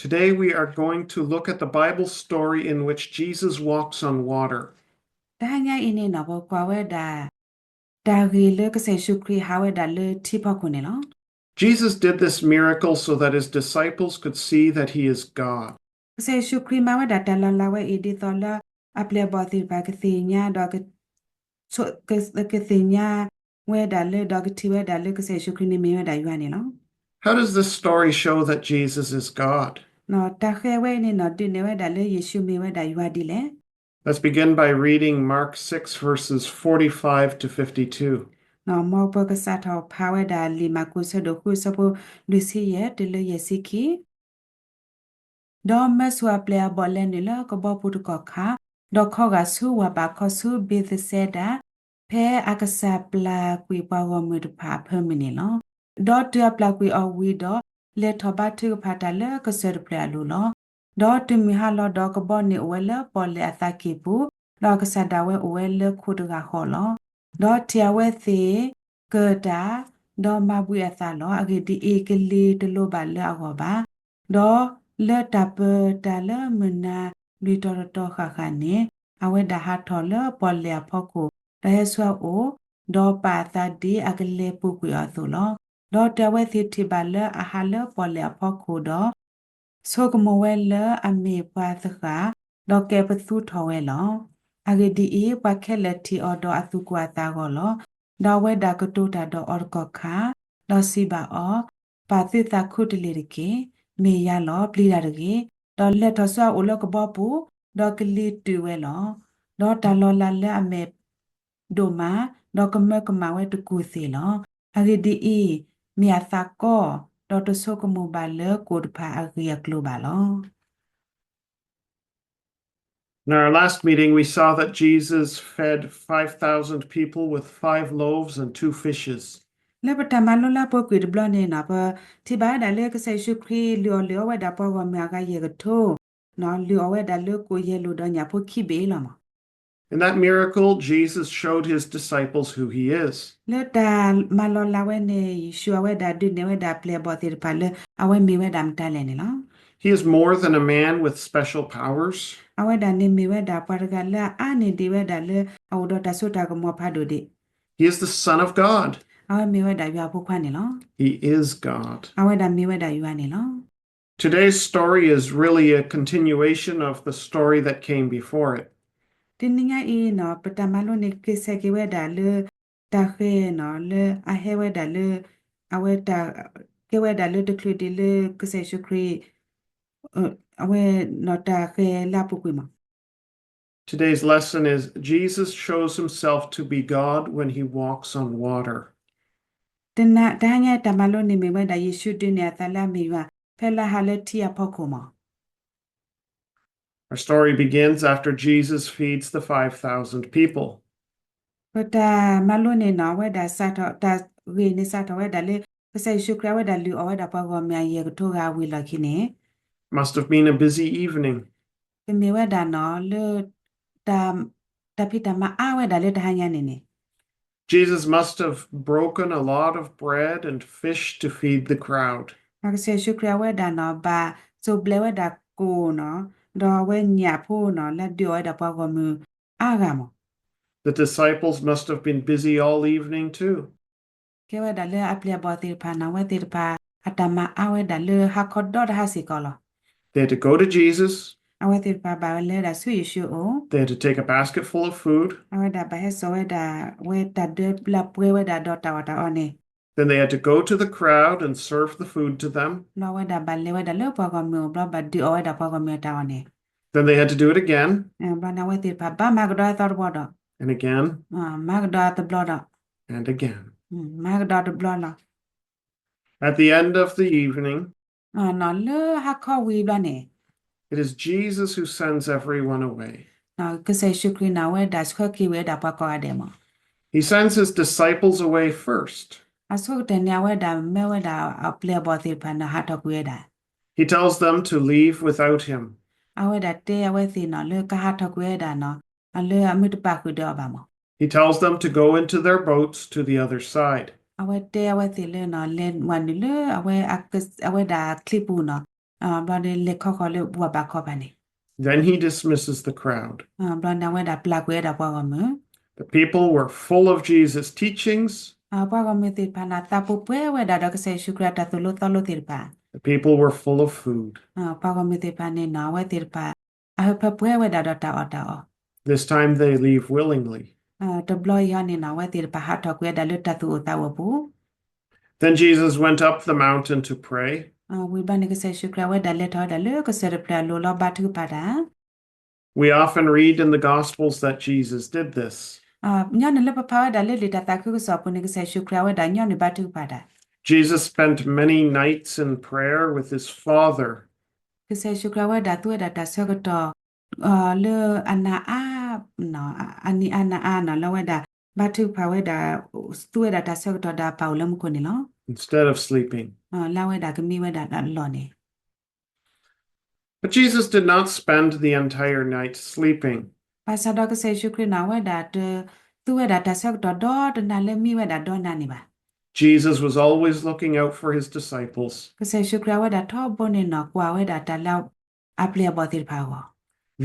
Today we are going to look at the Bible story in which Jesus walks on water. တဟါညါအံၤန့ၣ်နီၤ ပကွၢ်ဝဲဒၣ် တၢ်ဂ့ၢ်လၢကစၢ်ယ့ၣ်ၡူးခရံာ် ဟးဝဲဒၣ်လၢထံဖီခိၣ်န့ၣ်လီၤ. Jesus did this miracle so that his disciples could see that he is God. ကစၢ်ယ့ၣ်ၡူးခရံာ်မၤဝဲဒၣ်တၢ်လီၤလးဝဲအံၤ ဒ်သိးလၢအပျဲၢ်အဘီၣ်သ့ၣ်တဖၣ်ကသ့ၣ်ညါဒီး ကသ့ၣ်ညါဝဲဒၣ်လၢ ဒီးကထံၣ်ဝဲဒၣ်လၢကစၢ်ယ့ၣ်ၡူးခရံာ်န့ၣ်မ့ၢ်ဝဲဒၣ်ယွၤန့ၣ်လီၤ. How does this story show that Jesus is God? တၢ်ဃဲၤဝဲအံၤန့ၣ်နီၤ ဒုးနဲၣ်ဝဲဒၣ်လၢယ့ၣ်ၡူးမ့ၢ်ဝဲဒၣ်ယွၤဒ်လဲၣ်. Let's begin by reading Mark six, verses forty-five to fifty-two. မ်ပကစးထီၣ်ဖးဝဲဒၣ်လံာ်မၢ်ကူးဆၢဒိၣ်ဃု ဆၢဖိလွံၢ်ဆံယဲၢ်တုၤလၢယဲၢ်ဆံခံ ဒီးမၢဆူၣ်အပျဲၢ်အဘီၣ်လဲၤနုာ်လၢကဘီပူၤတကီၢ်ခါ, ဒီးခီဂာ်ဆူဝၤဘးခီဆူဘ့းသစဲဒၤ, ဖဲအကစၢ်ပျၢ်ကွံာ်ပှၤဂီၢ်မုၢ်တဖၣ်အဖၢမုၢ်န့ၣ်လီၤ. ဒီးတုၤအပျၢ်ကွံာ်အီၤဝံၤဒီး, လဲၤထီၣ်ဘါထုကဖၣ်တၢ်လၢကစၢၢ်တဖျၢၣ်အလိၤလီၤ. ဒီးတုၤမုၢ်ဟါလီၤဒီး, ကဘီန့ၣ်အိၣ်ဝဲလၢပီၣ်လဲၣ်အသးကံၢ်ပူၤ, ဒီးအကစၢ်ဒၣ်ဝဲအိၣ်ဝဲလၢခိၣ်တဂၤဃီလီၤ. ဒီးထံၣ်အဝဲသ့ၣ်ကၢၢ်တၢ်, ဒီးမၤဘှံးအသးလီၤ. အဂ့ၢ်ဒ်အံၤ, ကလံၤတလိၤဘၣ်လၢအဂီၢ်ဘၣ်. ဒီးလၢတၢ်ပၢတၢ်လၢမုၢ်နၤလွံၢ်တီၤတတီၤဃၣ်ဃၣ်န့ၣ်, အဝဲဒၣ်ဟးထီၣ်လၢပီၣ်လဲၣ်အဖီခိၣ်, ဒီးဟဲဆူအအိၣ်, ဒီးပာ်အသးဒ်အကလဲၤပူၤကွံာ်အီၤအသိးလီၤ. ဒီးတုၤအဝဲသ့ၣ်ထံၣ်ဘၣ်လၢအဟးလၢပီၣ်လဲၣ်အဖီခိၣ်ဒီး, ဆိကမိၣ်ဝဲလၢအမ့ၢ်ပှၤသဃၣ်, ဒီးကဲပသူထီၣ်ဝဲလီၤ. အဂ့ၢ်ဒ်အံၤ, ပှၤခဲလၢာ်ထံၣ်အီၤဒီးအသူၣ်ကိၢ်အသးဂီၢ်လီၤ. ဒီးအဝဲဒၣ်ကတိၤတၢ်ဒီးအီၤတကီၢ်ခါ, ဒီးစံးဘၣ်အီၤ, ပာ်သုသးခူတလ့ၢ်တက့ၢ်. မ့ၢ်ယၤလီၤ. ပျံၤတၢ်တဂ့ၤ. ဒီးလဲၤထီၣ်ဆူအအိၣ်လၢကဘီပူၤ, ဒီးကလံၤတုာ်ဝဲလီၤ. ဒီးတၢ်လီၤလးလၢအမဲာ် ဒိၣ်မး, ဒီးကမၢကမၣ်ဝဲတကူၢ်သ့ၣ်လီၤ. အဂ့ၢ်ဒ်အံၤ, မ့ၢ်အသးကီ, ဒီးတဆိကမိၣ်ဘၣ်လၢကိၣ်တဖၣ်အဂ့ၢ်အကျိၤဘၣ်လီၤ. In our last meeting, we saw that Jesus fed five thousand people with five loaves and two fishes. လၢပတၢ်မၤလိလၢအပူၤကွံာ်တဘျီန့ၣ်နီၤ, ပထံၣ်ဘၣ်ဝဲဒၣ်လၢကစၢ်ယ့ၣ်ၡူးခရံာ်လုၢ်အီၣ်လုၢ်အီဝဲဒၣ်ပှၤဂီၢ်မုၢ်အဂၤယဲၢ်ကထိ, လုၢ်အီၣ်ဝဲဒၣ်လၢကိၣ်ယဲၢ်လိာ်ဒီးညၣ်ဖိခံဘ့ၣ်လီၤမး. In that miracle, Jesus showed his disciples who he is. လၢတၢ်မၤလီၤလးဝဲန့ၣ် ယ့ၣ်ၡူးအဝဲဒၣ်ဒုးနဲၣ်ဝဲဒၣ်အပျဲၢ်အဘီၣ်သ့ၣ်တဖၣ်လၢ အဝဲမ့ၢ်ဝဲဒၣ်မတၤလဲၣ်န့ၣ်လီၤ. He is more than a man with special powers. အဝဲဒၣ်န့ၣ်မ့ၢ်ဝဲဒၣ်ပှၤတဂၤလၢအအါန့ၢ်ဒံးဝဲဒၣ်လၢအအိၣ်ဒီးတၢ်စိတၢ်ကမီၤဖးဒိၣ်ဒံး. He is the Son of God. အဝဲမ့ၢ်ဝဲဒၣ်ယွၤအဖိခွါန့ၣ်လီၤ. He is God. အဝဲဒၣ်မ့ၢ်ဝဲဒၣ်ယွၤန့ၣ်လီၤ. Today's story is really a continuation of the story that came before it. တနံၤညါအံၤနီၤ ပတၢ်မၤလိန့ၣ် က့ၤဆဲးက့ၤဝဲဒၣ်လၢ တၢ်ဃဲၤနီၤ လၢအဟဲဝဲဒၣ်လၢ အဝဲတၢ်ကဲဝဲဒၣ်လၢတချုးဒံးလၢကစၢ်ယ့ၣ်ၡူးခရံာ် အဝဲနီၤတၢ်ဃဲၤလၢအပူၤကွံာ်မး. Today's lesson is Jesus shows himself to be God when he walks on water. တနံၤ တဟါညါတၢ်မၤလိန့ၣ်မ့ၢ်ဝဲဒၣ် ယ့ၣ်ၡူးဒုးနဲၣ်အသးလၢအမ့ၢ်ယွၤ ဖဲလၢအဟးလၢထံအဖီခိၣ်မး. Our story begins after Jesus feeds the five thousand people. ပတၢ်မၤလိန့ၣ်နီၤ အဝဲဒၣ်စးထီၣ် တၢ်ဂ့ၢ်န့ၣ်စးထီၣ်ဝဲဒၣ်လၢ ကစၢ်ယ့ၣ်ၡူးခရံာ်အဝဲဒၣ်လုၢ်အီၣ်ဝဲဒၣ်ပှၤဂီၢ်မုၢ်အယဲၢ်ကထိဂၤဝံၤလီၢ်ခံန့ၣ် Must have been a busy evening. ကမ့ၢ်ဝဲဒၣ်နီၤလၢ တၢ် တၢ်ဖံးတၢ်မၤအါဝဲဒၣ်လၢတဟါညါန့ၣ်န့ၣ် Jesus must have broken a lot of bread and fish to feed the crowd. ကစၢ်ယ့ၣ်ၡူးခရံာ်အဝဲဒၣ်နီၤ ဘၣ်စိၢ်ဘျဲးဝဲဒၣ်ကိၣ်နီၤ ဒီးအဝဲညၣ်ဖိနီၤ လၢဒုးအီၣ်ဝဲဒၣ်ပှၤဂီၢ်မုၢ်အါဂၤမး. The disciples must have been busy all evening too. ကဲဝဲဒၣ်လၢအပျဲၢ်အဘီၣ်သ့ၣ်တဖၣ်နီၤ အဝဲသ့ၣ်တဖၣ် အတၢ်မၤအါဝဲဒၣ်လၢဟါခီဒီတဟါစ့ၢ်ကီးလီၤ. They had to go to Jesus. အဝဲသ့ၣ်တဖၣ်ဘၣ်လဲၤဝဲဒၣ်ဆူယ့ၣ်ၡူးအအိၣ် They had to take a basket full of food. အဝဲဒၣ်ဘၣ်ဟဲစိာ်ဝဲဒၣ် ဝဲတၢ်ဒၢလၢပှဲၤဝဲဒၣ်ဒီးတၢ်အီၣ်တၢ်အီန့ၣ် Then they had to go to the crowd and serve the food to them. ဒီးအဝဲဒၣ်ဘၣ်လဲၤဝဲဒၣ်လၢပှၤဂီၢ်မုၢ်အအိၣ်ဘျီ ဘၣ်ဒုးအီၣ်ဝဲဒၣ်ပှၤဂီၢ်မုၢ်အတၢ်အီၣ်န့ၣ် Then they had to do it again. ဘျီန့ၣ်အဝဲသ့ၣ်တဖၣ်ဘၣ်မၤကဒီးအသီတဘျီဒီး And again. မၤကဒီးအတဘျီဒီး And again. မၤကဒီးတဘျီလီၤ. At the end of the evening, လၢဟါခီဝံၤဘျီန့ၣ် it is Jesus who sends everyone away. ကစၢ်ယ့ၣ်ၡူးခရံာ်န့ၣ် အဝဲဒၣ်ဆှၢက့ၤဝဲဒၣ်ပှၤကိးဂၤဒဲးမး. He sends his disciples away first. အဆိကတၢၢ်န့ၣ် အဝဲဒၣ်မၢဝဲဒၣ်အပျဲၢ်အဘီၣ်သ့ၣ်တဖၣ်န့ၣ် ဟးထီၣ်ကွံာ်ဝဲဒၣ် He tells them to leave without him. အဝဲဒၣ်တဲအဝဲသ့ၣ်န့ၣ် လၢကဟးထီၣ်ကွံာ်ဝဲဒၣ်န့ၣ် လၢအမုၢ်တပာ်ဃုာ်ဒီးအီၤဘၣ်မး. He tells them to go into their boats to the other side. အဝဲတဲအဝဲသ့ၣ်လၢန့ၣ် လဲၤဝဲနုာ်လၢ အဝဲဒၣ်ချံပူၤန့ၣ် ဘျီဒီးလဲၤခီဃီၤလၢဝၤဘးခီပၤန့ၣ်, Then he dismisses the crowd. ဘျီန့ၣ်အဝဲဒၣ်ပျၢ်ကွံာ်ဝဲဒၣ်ပှၤဂီၢ်မုၢ်, The people were full of Jesus' teachings. ပှၤဂီၢ်မုၢ်သ့ၣ်တဖၣ်န့ၣ် သးပူၤပှဲၤဝဲဒၣ်ဒီးကစၢ်ယ့ၣ်ၡူးခရံာ်အတၢ်သိၣ်လိသီလိသ့ၣ်တဖၣ်, The people were full of food. ပှၤဂီၢ်မုၢ်သ့ၣ်တဖၣ်န့ၣ်နီၤ အဝဲသ့ၣ်တဖၣ် အဟၢဖၢပှဲၤဝဲဒၣ်ဒီးတၢ်အီၣ်တၢ်အီ. This time they leave willingly. တဘျီအံၤဟီန့ၣ်နီၤ အဝဲသ့ၣ်တဖၣ်ဟးထီၣ်ကွံာ်ဝဲဒၣ်လၢတၢ်သူၣ်အိၣ်သးအိၣ်အပူၤ, Then Jesus went up the mountain to pray. ဝံၤဘျီန့ၣ် ကစၢ်ယ့ၣ်ၡူးခရံာ်အဝဲဒၣ်လဲၤထီၣ်ဝဲဒၣ်လၢကစၢၢ်တဖျၢၣ်အလိၤလီၤ ဘါထုကဖၣ်တၢ်. We often read in the Gospels that Jesus did this. ညီနုၢ်လၢပဖးဝဲဒၣ်လၢလံာ်တၢ်သးခုကစီၣ်အပူၤန့ၣ် ကစၢ်ယ့ၣ်ၡူးခရံာ်အဝဲဒၣ်ညီနုၢ်ဘါထုကဖၣ်တၢ်, Jesus spent many nights in prayer with his Father. ကစၢ်ယ့ၣ်ၡူးခရံာ်အဝဲဒၣ်သူဝဲဒၣ်တၢ်ဆၢကတီၢ် လၢအနၤအါ အနံၤအါနၤအါနီၤ လၢအဝဲဒၣ် ဘါထုကဖၣ်ဝဲဒၣ် သူဝဲဒၣ်တၢ်ဆၢကတီၢ်ဒီးအပၢ်အိၣ်လၢမူခိၣ်န့ၣ်လီၤ. Instead of sleeping. လၢအဝဲဒၣ်ကမံဝဲဒၣ်အလီၢ်န့ၣ်. But Jesus did not spend the entire night sleeping. ဘၣ်ဆၣ်ဒီးကစၢ်ယ့ၣ်ၡူးခရံာ်န့ၣ် အဝဲဒၣ်တ သူဝဲဒၣ်တၢ်ဆၢကတီၢ်ဒီတနၤလၢမံဝဲဒၣ်ဒီနၤန့ၣ်ဘၣ်. Jesus was always looking out for his disciples. ကစၢ်ယ့ၣ်ၡူးခရံာ်အဝဲဒၣ်ထီဘိန့ၣ်နီၤ ကွၢ်ဝဲဒၣ်တၢ်လၢအပျဲၢ်အဘီၣ်သ့ၣ်တဖၣ်အဂီၢ်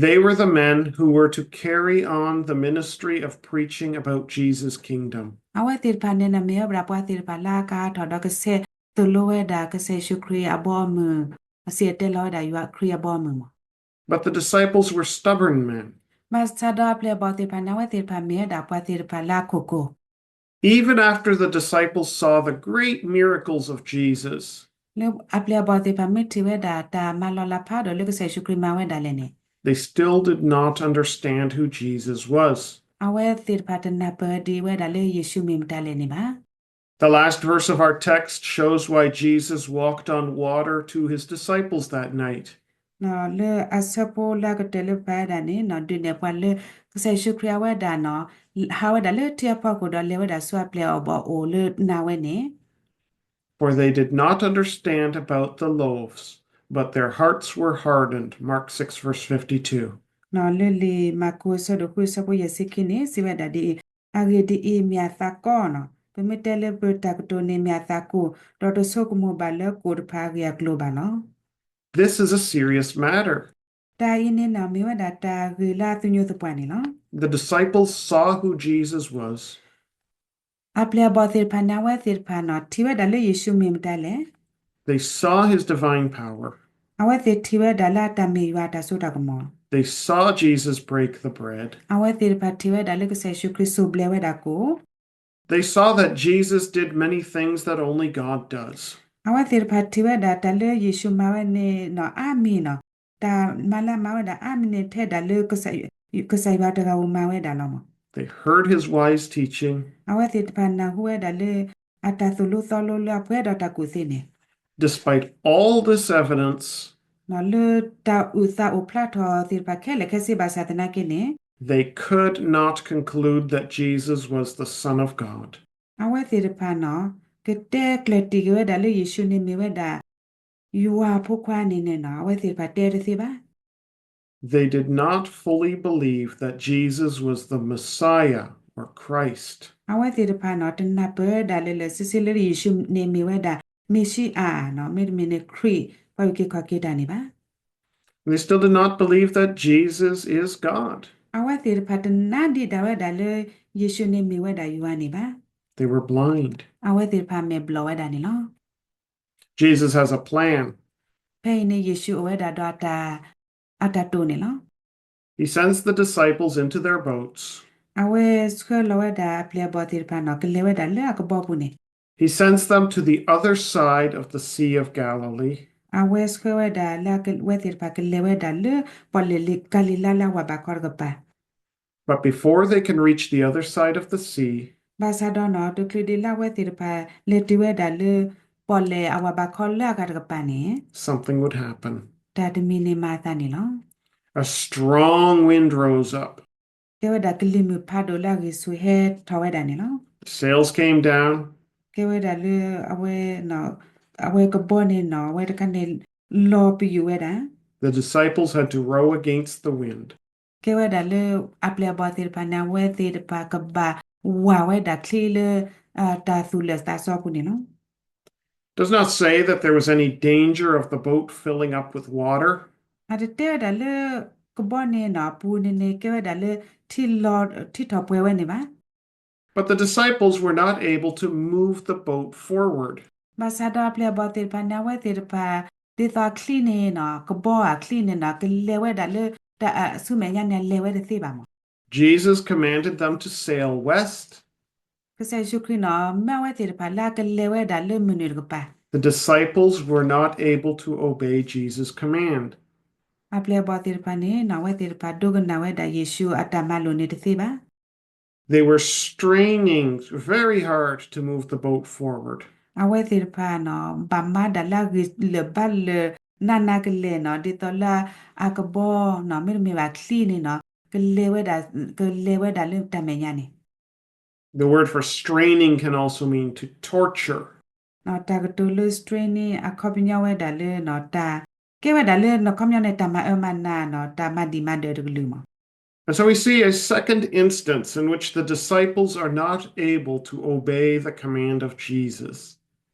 They were the men who were to carry on the ministry of preaching about Jesus' kingdom. အဝဲသ့ၣ်တဖၣ်န့ၣ်နီၤ မ့ၢ်ဝဲဒၣ်ပှၤသ့ၣ်တဖၣ်လၢအကဟးထီၣ်ဒီးကဆဲးသိၣ်လိဝဲဒၣ် ကစၢ်ယ့ၣ်ၡူးခရံာ်အဘီအမုၢ် အစံၣ်တဲၤတဲလီၤဝဲဒၣ်ယွၤခရံာ်အဘီအမုၢ်မး. But the disciples were stubborn men. ဘၣ်ဆၣ်ဒီးအပျဲၢ်အဘီၣ်သ့ၣ်တဖၣ်န့ၣ် အဝဲသ့ၣ်တဖၣ်မ့ၢ်ဝဲဒၣ်ပှၤသ့ၣ်တဖၣ်လၢအခိၣ်ကိၤ Even after the disciples saw the great miracles of Jesus, လၢအပျဲၢ်အဘီၣ်သ့ၣ်တဖၣ်မ့ၢ်ထံၣ်ဝဲဒၣ်တၢ်မၤလီၤလးဖးဒိၣ်လၢကစၢ်ယ့ၣ်ၡူးခရံာ်မၤဝဲဒၣ်လဲၣ်န့ၣ်, they still did not understand who Jesus was. အဝဲသ့ၣ်တဖၣ်တနၢ်ပၢၢ်ဒံးဝဲဒၣ်လၢယ့ၣ်ၡူးမ့ၢ်မတၤလဲၣ်န့ၣ်ဘၣ်. The last verse of our text shows why Jesus walked on water to his disciples that night. လၢအဆၢဖိလၢအကတၢၢ်လၢပဖးဝဲဒၣ်န့ၣ် ဒုးနဲၣ်ပှၤလၢ ကစၢ်ယ့ၣ်ၡူးခရံာ်အဝဲဒၣ်န့ၣ် ဟးဝဲဒၣ်လၢထံအဖီခိၣ်ဒီး လဲၤဝဲဒၣ်ဆူအပျဲၢ်အဘီၣ်အအိၣ်လၢနၤဝဲန့ၣ် For they did not understand about the loaves, but their hearts were hardened, Mark six, verse fifty-two. လၢလံာ်မၢ်ကူးအဆၢဒိၣ်ဃုအဆၢဖိယဲၢ်ဆံခံန့ၣ် စံးဝဲဒၣ်ဒ်အံၤ, အဂ့ၢ်ဒ်အံၤ, မ့ၢ်အသးကီနီၤ, ပမ့ၢ်တဲလၢပတၢ်ကတိၤန့ၣ် မ့ၢ်အသးကိၢ်, ဒီးတဆိကမိၣ်ဘၣ်လၢကိၣ်တဖၣ်အဂ့ၢ်အကျိၤဘၣ်လီၤ. This is a serious matter. တၢ်အံၤန့ၣ်နီၤ မ့ၢ်ဝဲဒၣ်တၢ်ဂ့ၢ်လၢအသူၣ်ညိၣ်သပှၢ်န့ၣ်လီၤ. The disciples saw who Jesus was. အပျဲၢ်အဘီၣ်သ့ၣ်တဖၣ်န့ၣ် အဝဲသ့ၣ်တဖၣ်န့ၣ် ထံၣ်ဝဲဒၣ်လၢယ့ၣ်ၡူးမ့ၢ်မတၤလဲၣ်. They saw his divine power. အဝဲသ့ၣ်ထံၣ်ဝဲဒၣ်လၢအတၢ်မ့ၢ်ယွၤအတၢ်စိတၢ်ကမီၤ. They saw Jesus break the bread. အဝဲသ့ၣ်တဖၣ်ထံၣ်ဝဲဒၣ်လၢကစၢ်ယ့ၣ်ၡူးခရံာ်စိၢ်ဘျဲးဝဲဒၣ်ကိၣ် They saw that Jesus did many things that only God does. အဝဲသ့ၣ်တဖၣ်ထံၣ်ဝဲဒၣ်တၢ်လၢယ့ၣ်ၡူးမၤဝဲန့ၣ်နီၤ အါမံၤနီၤ, တၢ်မၤလၢအမၤဝဲဒၣ်အါမံၤန့ၣ် ထဲဒၣ်လၢ ကစၢ်ယွၤတဂၤဧိၤမၤဝဲဒၣ်လီၤမး. They heard his wise teaching. အဝဲသ့ၣ်တဖၣ်နၢ်ဟူဝဲဒၣ်လၢ အတၢ်သိၣ်လိသီလိလၢအပှဲၤဒီးတၢ်ကူၣ်သ့န့ၣ် Despite all this evidence, လၢတၢ်အုၣ်သးအိၣ်ဖျါထီၣ်သ့ၣ်တဖၣ်ခဲလၢာ်ခဲဆ့ဘၣ်ဆၣ်သနာ်က့န့ၣ် they could not conclude that Jesus was the Son of God. အဝဲသ့ၣ်တဖၣ်န့ၣ် ကတဲကျၢၤတံၢ်က့ၤဝဲဒၣ်လၢယ့ၣ်ၡူးန့ၣ်မ့ၢ်ဝဲဒၣ် ယွၤအဖိခွါန့ၣ်န့ၣ်နီၤ အဝဲသ့ၣ်တဖၣ်တဲတသ့ဘၣ်. They did not fully believe that Jesus was the Messiah or Christ. အဝဲသ့ၣ်တဖၣ်န့ၣ် တနၢ်ပၢၢ်ဝဲဒၣ်လၢလၢာ်ဆ့ဆ့လၢယ့ၣ်ၡူးန့ၣ်မ့ၢ်ဝဲဒၣ် မ့ၣ်ၡံအၤနီၤ မ့တမ့ၢ်န့ၣ်ခရံာ် ပှၤအုၣ်က့ၤခီၣ်က့ၤတၢ်န့ၣ်ဘၣ်. They still did not believe that Jesus is God. အဝဲသ့ၣ်တဖၣ်တနာ်ဒံးဒၣ်ဝဲဒၣ်လၢ ယ့ၣ်ၡူးန့ၣ်မ့ၢ်ဝဲဒၣ်ယွၤန့ၣ်ဘၣ်. They were blind. အဝဲသ့ၣ်တဖၣ်မဲာ်ဘျီၣ်ဝဲဒၣ်န့ၣ်လီၤ. Jesus has a plan. ဖဲအံၤန့ၣ် ယ့ၣ်ၡူးအိၣ်ဝဲဒၣ်ဒီး အတၢ်တိာ်န့ၣ်လီၤ. He sends the disciples into their boats အဝဲဆှၢလီၤဝဲဒၣ်အပျဲၢ်အဘီၣ်သ့ၣ်တဖၣ်န့ၣ် ကလဲၤဝဲဒၣ်လၢအကဘီပူၤန့ၣ် He sends them to the other side of the Sea of Galilee. အဝဲဆှၢဝဲဒၣ်လၢအဝဲသ့ၣ်တဖၣ်ကလဲၤဝဲဒၣ်လၢ ပီၣ်လဲၣ်ဂၤလံၤလါလၢအဝၤဘးခီတကပၤ But before they can reach the other side of the sea, ဘၣ်ဆၣ်ဒီးန့ၣ် တချုးဒံးလၢအဝဲသ့ၣ်တဖၣ်လဲၤတုၤဝဲဒၣ်လၢ ပီၣ်လဲၣ်အဝၤဘးခီလၢအဂၤတကပၤန့ၣ် something would happen. တၢ်တမံၤန့ၣ်မၤအသးန့ၣ်လီၤ. A strong wind rose up. ကဲဝဲဒၣ်ကလံၤမုၢ်ဖးဒိၣ်လၢအဂံၢ်ဆူၣ်ဟဲထီၣ်ဝဲဒၣ်န့ၣ်လီၤ. The sails came down. ကဲဝဲဒၣ်လၢအဝဲ အဝဲကဘီန့ၣ်နီၤ အဝဲတခါန့ၣ် လီၤပယူာ်ဝဲဒၣ် The disciples had to row against the wind. ကဲဝဲဒၣ်လၢ အပျဲၢ်အဘီၣ်သ့ၣ်တဖၣ်န့ၣ် အဝဲသ့ၣ်တဖၣ်ကဘၣ်ဝၢ်ဝဲဒၣ်ချံလၢ တၢ်သူၣ်လၢာ်သးစီပူၤန့ၣ်လီၤ. does not say that there was any danger of the boat filling up with water. အတတဲဝဲဒၣ်လၢ ကဘီန့ၣ်နီၤ အပူၤန့ၣ်န့ၣ် ကဲဝဲဒၣ်လၢ ထံလီၤ ထံထီၣ်ပှဲၤဝဲန့ၣ်ဘၣ်. But the disciples were not able to move the boat forward. ဘၣ်ဆၣ်ဒီးအပျဲၢ်အဘီၣ်သ့ၣ်တဖၣ်န့ၣ် အဝဲသ့ၣ်တဖၣ် ဒ်သိးအချံန့ၣ်နီၤ ကဘီအချံန့ၣ်နီၤ ကလဲၤဝဲဒၣ်လၢ တၢ်အဆူမဲာ်ညါန့ၣ် အလဲၤဝဲတသ့ဘၣ်မး. Jesus commanded them to sail west. ကစၢ်ယ့ၣ်ၡူးခရံာ်နီၤ မၢဝဲသ့ၣ်တဖၣ်လၢအကလဲၤဝဲဒၣ်လၢမုၢ်နုာ်တကပၤ. The disciples were not able to obey Jesus' command. အပျဲၢ်အဘီၣ်သ့ၣ်တဖၣ်န့ၣ်နီၤ အဝဲသ့ၣ်တဖၣ်ဒိကနၣ်ဝဲဒၣ်ယ့ၣ်ၡူးအတၢ်မၤလိာ်န့ၣ်တသ့ဘၣ်. They were straining very hard to move the boat forward. အဝဲသ့ၣ်တဖၣ်နီၤ ဘၣ်မၤဒၣ်လၢအဂ့ၢ်လၢာ်ဘၣ်လၢာ် နးနးကလဲာ်နီၤ ဒ်သိးလၢအကဘီနီၤ မ့တမ့ၢ်ဘၣ်ချံန့ၣ်နီၤ ကလဲၤဝဲဒၣ် ကလဲၤဝဲဒၣ်လၢတၢ်မဲာ်ညါန့ၣ် The word for straining can also mean to torture. တၢ်ကတိၤလၢ straining အခီပညီဝဲဒၣ်လၢနီၤ တၢ် ကဲဝဲဒၣ်လၢနီၤ ခီပညီန့ၣ် တၢ်မၤအၢမၤနးနီၤ တၢ်မၤဒံးမၤဒၢးတကလုာ်မး. And so we see a second instance in which the disciples are not able to obey the command of Jesus.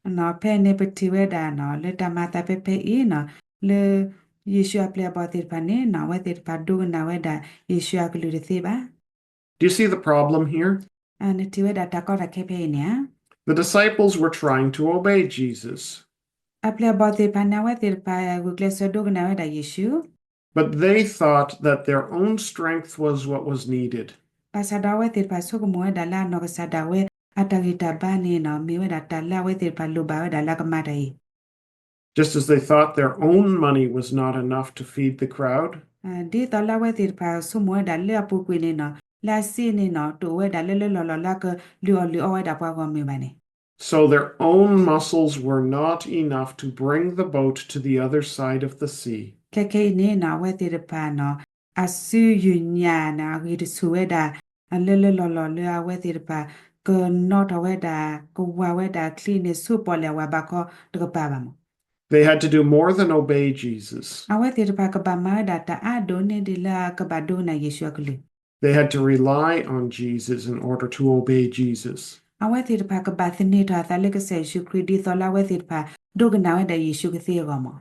နီၤ ဖဲန့ၣ်ပထံၣ်ဝဲဒၣ်နီၤ လၢတၢ်မၤအသးဖဲဖဲအံၤနီၤ လၢယ့ၣ်ၡူးအပျဲၢ်အဘီၣ်သ့ၣ်တဖၣ်န့ၣ်နီၤ အဝဲသ့ၣ်တဖၣ်ဒိကနၣ်ဝဲဒၣ်ယ့ၣ်ၡူးအကလုၢ်တသ့ဘၣ်. Do you see the problem here? နထံၣ်ဝဲဒၣ်တၢ်ကီတၢ်ခဲဖဲအံၤန့ၣ်ဧါ. The disciples were trying to obey Jesus. အပျဲၢ်အဘီၣ်သ့ၣ်တဖၣ်န့ၣ် အဝဲသ့ၣ်တဖၣ်ဂုာ်ကျဲးစၢးဒိကနၣ်ဝဲဒၣ်ယ့ၣ်ၡူး But they thought that their own strength was what was needed. ဘၣ်ဆၣ်ဒီးအဝဲသ့ၣ်တဖၣ်ဆိကမိၣ်ဝဲဒၣ်လၢအနီၢ်ကစၢ်ဒၣ်ဝဲ အတၢ်ဂံၢ်တၢ်ဘါန့ၣ်နီၤ မ့ၢ်ဝဲဒၣ်တၢ်လၢအဝဲသ့ၣ်တဖၣ်လိၣ်ဘၣ်ဝဲဒၣ်လၢအကမၤတၢ်အံၤ Just as they thought their own money was not enough to feed the crowd. ဒ်သိးလၢအဝဲသ့ၣ်တဖၣ်ဆိကမိၣ်ဝဲဒၣ်လၢအပူၤကွံာ်န့ၣ်နီၤ လၢအစ့န့ၣ်နီၤ တအိၣ်ဝဲဒၣ်လၢလၢလီၢ်လီၢ်လၢအကလုၢ်အီၣ်လုၢ်အီဝဲဒၣ်ပှၤဂီၢ်မုၢ်ဘၣ်န့ၣ် So their own muscles were not enough to bring the boat to the other side of the sea. ခဲခဲအံၤန့ၣ်နီၤ အဝဲသ့ၣ်တဖၣ်နီၤ အစုယုၢ်ညၣ်န့ၣ် အဂံၢ်တဆူၣ်ဝဲဒၣ် လၢလၢလီၢ်လီၢ်လၢအဝဲသ့ၣ်တဖၣ် ကနီၣ်ထီၣ်ဝဲဒၣ် ကဝၤဝဲဒၣ်ချံန့ၣ် ဆူပီၣ်လဲၣ်အဝၤဘးခီတကပၤဘၣ်မး They had to do more than obey Jesus. အဝဲသ့ၣ်တဖၣ်ကဘၣ်မၤဝဲဒၣ်တၢ်အါဒိၣ်န့ၢ်ဒံးလၢအကဘၣ်ဒိကနၣ်ယ့ၣ်ၡူးအကလုၢ် They had to rely on Jesus in order to obey Jesus. အဝဲသ့ၣ်တဖၣ်ကဘၣ်သန့ၤထီၣ်အသးလၢကစၢ်ယ့ၣ်ၡူးခရံာ် ဒ်သိးလၢအဝဲသ့ၣ်တဖၣ် ဒိကနၣ်ဝဲဒၣ်ယ့ၣ်ၡူးကသ့အဂီၢ်မး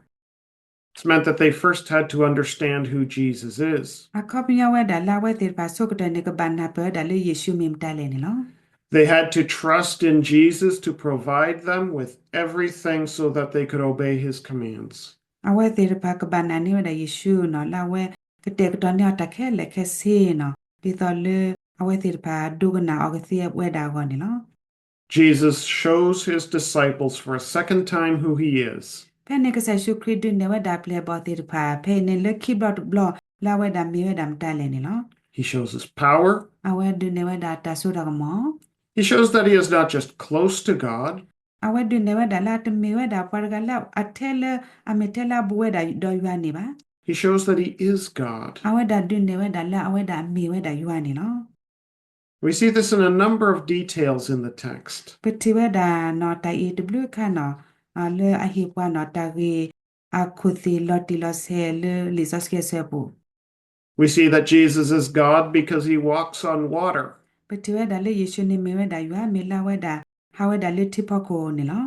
This meant that they first had to understand who Jesus is. အခီပညီဝဲဒၣ်လၢအဝဲသ့ၣ်တဖၣ်ဆိကတၢၢ်န့ၣ် ကဘၣ်နၢ်ပၢၢ်ဝဲဒၣ်လၢယ့ၣ်ၡူးမ့ၢ်မတၤလဲၣ်န့ၣ်လီၤ. They had to trust in Jesus to provide them with everything so that they could obey his commands. အဝဲသ့ၣ်တဖၣ်ကဘၣ်နာ်န့ၢ်ဝဲဒၣ်ယ့ၣ်ၡူးနီၤ လၢအဝဲကတဲာ်ကတီၤန့ၢ်အီၤတၢ်ခဲလၢာ်ခဲဆ့နီၤ ဒ်သိးလၢအဝဲသ့ၣ်တဖၣ်ဒိကနၣ်အီၤကသ့ဝဲဒၣ်အဂီၢ်န့ၣ်လီၤ. Jesus shows his disciples for a second time who he is. ဖဲန့ၣ်ကစၢ်ယ့ၣ်ၡူးခရံာ်ဒုးနဲၣ်ဝဲဒၣ်ပျဲၢ်အဘီၣ်သ့ၣ်တဖၣ် ဖဲအံၤန့ၣ်လၢခံဘျီတဘျီ လၢအဝဲဒၣ်မ့ၢ်ဝဲဒၣ်မတၤလဲၣ်န့ၣ်လီၤ. He shows his power. အဝဲဒုးနဲၣ်ဝဲဒၣ်တၢ်စိတၢ်ကမီၤ He shows that he is not just close to God. အဝဲဒုးနဲၣ်ဝဲဒၣ်လၢအတမ့ၢ်ဝဲဒၣ်ပှၤတဂၤလၢအထဲလၢ အမ့ၢ်ထဲလၢအဘူးဝဲဒၣ်ဒီးယွၤန့ၣ်ဘၣ်. He shows that he is God. အဝဲဒၣ်ဒုးနဲၣ်ဝဲဒၣ်လၢအဝဲဒၣ်အမ့ၢ်ဝဲဒၣ်ယွၤန့ၣ်လီၤ. We see this in a number of details in the text. ပထံၣ်ဝဲဒၣ်နီၤ တၢ်အံၤတဘျုးခါနီၤ လၢအဟ့ၣ်ပှၤနီၤ တၢ်ဂ့ၢ်အခိၣ်သ့ၣ်လီၤတံၢ်လီၤဆဲးလၢလံာ်စီဆှံအဆၢပူၤ We see that Jesus is God because he walks on water. ပထံၣ်ဝဲဒၣ်လၢယ့ၣ်ၡူးန့ၣ်မ့ၢ်ဝဲဒၣ်ယွၤ မ့ၢ်လၢအဝဲဒၣ် ဟးဝဲဒၣ်လၢထံဖီခိၣ်န့ၣ်လီၤ.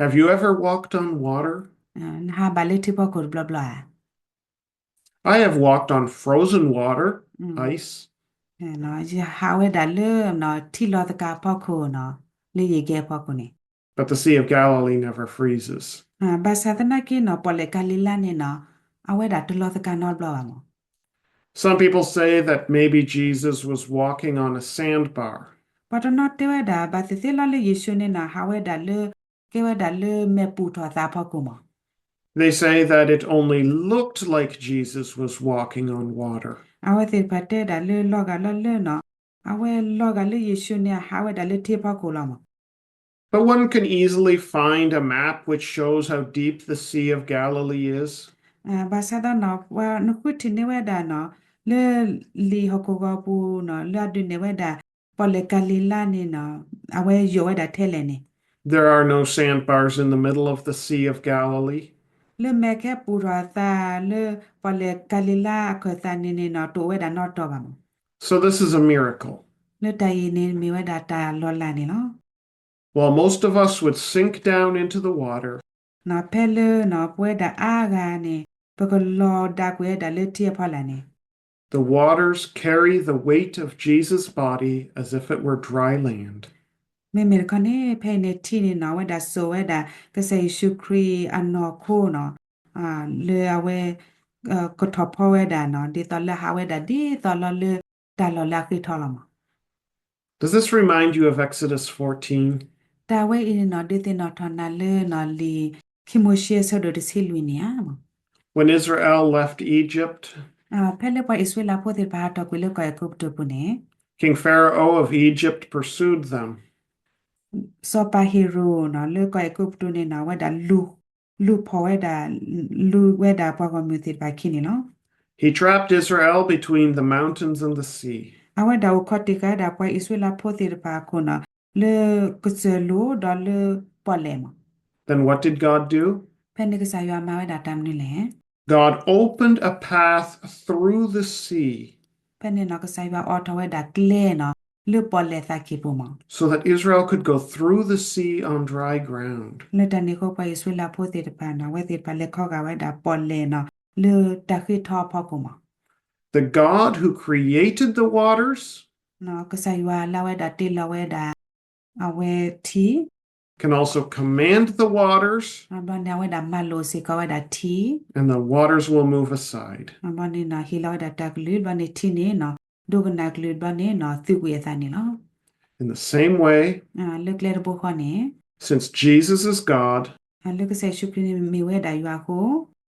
Have you ever walked on water? နဟးဘၣ်လၢထံဖီခိၣ်တဘျီဘျီဧါ. I have walked on frozen water, ice. ယဟးဝဲဒၣ်လၢ ထံလီၤသကၤဖီခိၣ်နီၤ လၢယံၤကဲဖီခိၣ်န့ၣ် But the Sea of Galilee never freezes. ဘၣ်ဆၣ်သနာ်က့နီၤ ပီၣ်လဲၣ်ကၤလံၤလါန့ၣ်နီၤ အဝဲဒၣ်တလီၤသကၤနီတဘျီဘၣ်မး Some people say that maybe Jesus was walking on a sandbar. ပှၤတနီၤတဲဝဲဒၣ် ဘၣ်သ့ၣ်သ့ၣ်လီၤလၢယ့ၣ်ၡူးန့ၣ်နီၤ ဟးဝဲဒၣ်လၢ ကဲဝဲဒၣ်လၢမဲာ်ပူၤထီၣ်သးအဖီခိၣ်မး They say that it only looked like Jesus was walking on water. အဝဲသ့ၣ်တဖၣ်တဲဒၣ်လၢလီၤဂာ်လီၤလၢနီၤ အဝဲလီၤဂာ်လၢယ့ၣ်ၡူးန့ၣ် အဟးဝဲဒၣ်လၢထံဖီခိၣ်လီၤမး But one can easily find a map which shows how deep the Sea of Galilee is. ဘၣ်ဆၣ်ဒီးနီၤ ပှၤနဃုထံၣ်န့ၢ်ဝဲဒၣ်နီၤ လၢလံာ်ဟီၣ်ခိၣ်ဂီၤပူၤနီၤ လၢအဒုးနဲၣ်ဝဲဒၣ် ပီၣ်လဲၣ်ကၤလံၤလါန့ၣ်နီၤ အဝဲယိာ်ဝဲဒၣ်ထဲလဲၣ်န့ၣ် There are no sandbars in the middle of the Sea of Galilee. လၢမဲာ်ကဲပူၤထီၣ်သး လၢပီၣ်လဲၣ်ကၤလံၤလါအခၢၣ်သးန့ၣ်န့ၣ်နီၤ တအိၣ်ဝဲဒၣ်နီတီၤဘၣ်မး So this is a miracle. လၢတၢ်အံၤန့ၣ်မ့ၢ်ဝဲဒၣ်တၢ်လီၤလးန့ၣ်လီၤ while most of us would sink down into the water, ဖဲလၢပဝဲဒၣ်အါဂၤန့ၣ် ပကလီၤဒၣ်ကွံာ်ဝဲဒၣ်လၢထံအဖီလာ်န့ၣ်, the waters carry the weight of Jesus' body as if it were dry land. မ့မ့ၢ်တခီန့ၣ် ဖဲအံၤန့ၣ်ထံန့ၣ်နီၣ် အဝဲဒၣ်စိာ်ဝဲဒၣ် ကစၢ်ယ့ၣ်ၡူးခရံာ်အနီၢ်ခိနီၣ် လၢအဝဲ ကထီၣ်ဖီဝဲဒၣ်နီၣ် ဒ်သိးလၢဟးဝဲဒၣ်ဒ်သိးလီၤလၢတၢ်လီၢ်လၢအဃ့ထီလီၤမး. Does this remind you of Exodus fourteen? တၢ်ဝဲအံၤန့ၣ်နီၣ် ဒုးသ့ၣ်နီၣ်ထီၣ်နၤလၢနီၣ်လံာ်ခံမိၤၡ့အဆၢဒိၣ်တဆံလွံၢ်န့ၣ်ဧါ. When Israel left Egypt, ဖဲလၢပှၤအံၣ်စရ့လးဖိသ့ၣ်တဖၣ်ဟးထီၣ်ကွံာ်လၢကီၢ်အဲၤကူပတူးပူၤန့ၣ်, King Pharaoh of Egypt pursued them. စီၤပၤဟ့ၤရိာ်နီၣ် လၢကီၢ်အဲၤကူပတူးန့ၣ်နီၣ် အဝဲဒၣ်လူၤဖီၣ်ဝဲဒၣ် လူၤဝဲဒၣ်ပှၤဂီၢ်မုၢ်သ့ၣ်တဖၣ်ခံန့ၣ်လီၤ. He trapped Israel between the mountains and the sea. အဝဲဒၣ်အိၣ်ခိးတ့ၢ်ဃာ်ဝဲဒၣ်ပှၤအံၣ်စရ့လးဖိသ့ၣ်တဖၣ်အခိၣ်နီၣ် လၢကစၢၢ်လိၤဒီးလၢပီၣ်လဲၣ်မး. Then what did God do? ဖဲန့ၣ်ကစၢ်ယွၤမၤဝဲဒၣ်တၢ်မနုၤလဲၣ်. God opened a path through the sea ဖဲန့ၣ်နီၣ် ကစၢ်ယွၤအိးထီၣ်ဝဲဒၣ်ကျဲနီၣ် လၢပီၣ်လဲၣ်သးကံၢ်ပူၤမး. So that Israel could go through the sea on dry ground. လၢတၢ်န့ၣ်အဃိ ပှၤအံၣ်စရ့လးဖိသ့ၣ်တဖၣ်နီၣ် အဝဲသ့ၣ်တဖၣ်လဲၤခီဂာ်ဝဲဒၣ်ပီၣ်လဲၣ်နီၣ် လၢတၢ်ဃ့ထီအဖီခိၣ်မး. The God who created the waters ကစၢ်ယွၤလၢအဝဲဒၣ်တ့လီၤဝဲဒၣ် အဝဲထံ can also command the waters ဘျီန့ၣ် အဝဲဒၣ်မၤလိာ်စ့ၢ်ကီးဝဲဒၣ်ထံ and the waters will move aside. ဘျီန့ၣ်နီၣ် ဟ့ၣ်လီၤဝဲဒၣ်တၢ်ကလုၢ် ဘျီန့ၣ်ထံန့ၣ်နီၣ် ဒိကနၣ်ကလုၢ် ဘျီန့ၣ်နီၣ် သုးကွံာ်အသးန့ၣ်လီၤ. In the same way, လၢကျဲတဘိဃီန့ၣ် since Jesus is God, လၢကစၢ်ယ့ၣ်ၡူးခရံာ်န့ၣ်မ့ၢ်ဝဲဒၣ်ယွၤအဃိ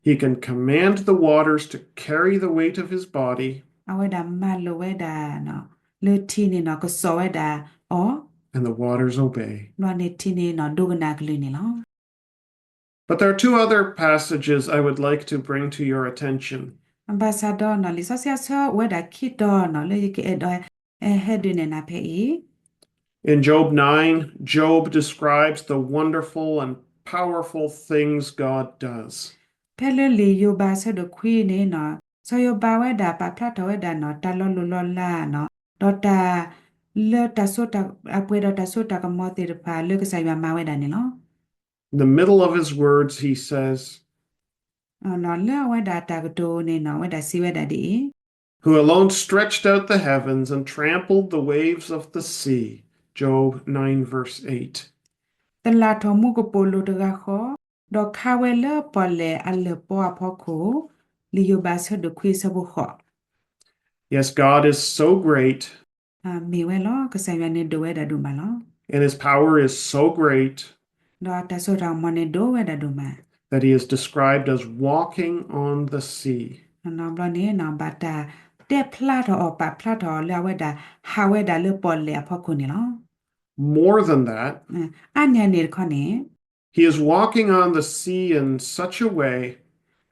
he can command the waters to carry the weight of his body အဝဲဒၣ်မၤလိာ်ဝဲဒၣ် လၢထံန့ၣ်နီၣ် ကစိာ်ဝဲဒၣ်အီၤ and the waters obey. ဘျီန့ၣ်ထံန့ၣ်နီၣ် ဒိကနၣ်ကလုၢ်န့ၣ်လီၤ. But there are two other passages I would like to bring to your attention. ဘၣ်ဆၣ်ဒီးနီၣ် လံာ်စီဆှံအဆၢအိၣ်ဝဲဒၣ်ခံတီၤနီၣ် လၢယကအဲၣ်ဒိး ဟဲဒုးနဲၣ်နၤဖဲအံၤ In Job nine, Job describes the wonderful and powerful things God does. ဖဲလၢလံာ်ယိၤဘးအဆၢဒိၣ်ခွံန့ၣ်နီၣ် စီၤယိၤဘးဝဲဒၣ်ပာ်ဖျါထီၣ်ဝဲဒၣ်နီၣ် တၢ်လီၤလိၢ်လီၤလးနီၣ် ဒီးတၢ် လၢတၢ်စိတၢ် အပှဲၤဒီးတၢ်စိတၢ်ကမီၤသ့ၣ်တဖၣ်လၢကစၢ်ယွၤမၤဝဲဒၣ်န့ၣ်လီၤ. In the middle of his words, he says, လၢအဝဲဒၣ်တၢ်ကတိၤန့ၣ်နီၣ် အဝဲဒၣ်စံးဝဲဒၣ်ဒ်အံၤ Who alone stretched out the heavens and trampled the waves of the sea, Job nine, verse eight. သလၣ်ထီၣ်မူကပိာ်လိၤတဂၤဃီ, ဒီးခးဝဲလၢပီၣ်လဲၣ်အလၢၢ်ပီအဖီခိၣ်, လံာ်ယိၤဘးဆၢဒိၣ်ခွံဆၢဖိဃိး. Yes, God is so great, မ့ၢ်ဝဲလီၤ, ကစၢ်ယွၤန့ၣ်ဒိၣ်ဝဲဒၣ်ဒိၣ်မးလီၤ. And his power is so great, ဒီးအတၢ်စိတၢ်ကမီၤန့ၣ်ဒိၣ်ဝဲဒၣ်ဒိၣ်မး, that he is described as walking on the sea. ဘျီန့ၣ် ဘၣ်တၢ်တဲဖျါထီၣ်အီၤ ပာ်ဖျါထီၣ်အီၤလၢအဝဲဒၣ်ဟးဝဲဒၣ်လၢပီၣ်လဲၣ်အဖီခိၣ်န့ၣ်လီၤ. More than that, အါန့ၢ်အန့ၣ်တခီန့ၣ်, he is walking on the sea in such a way,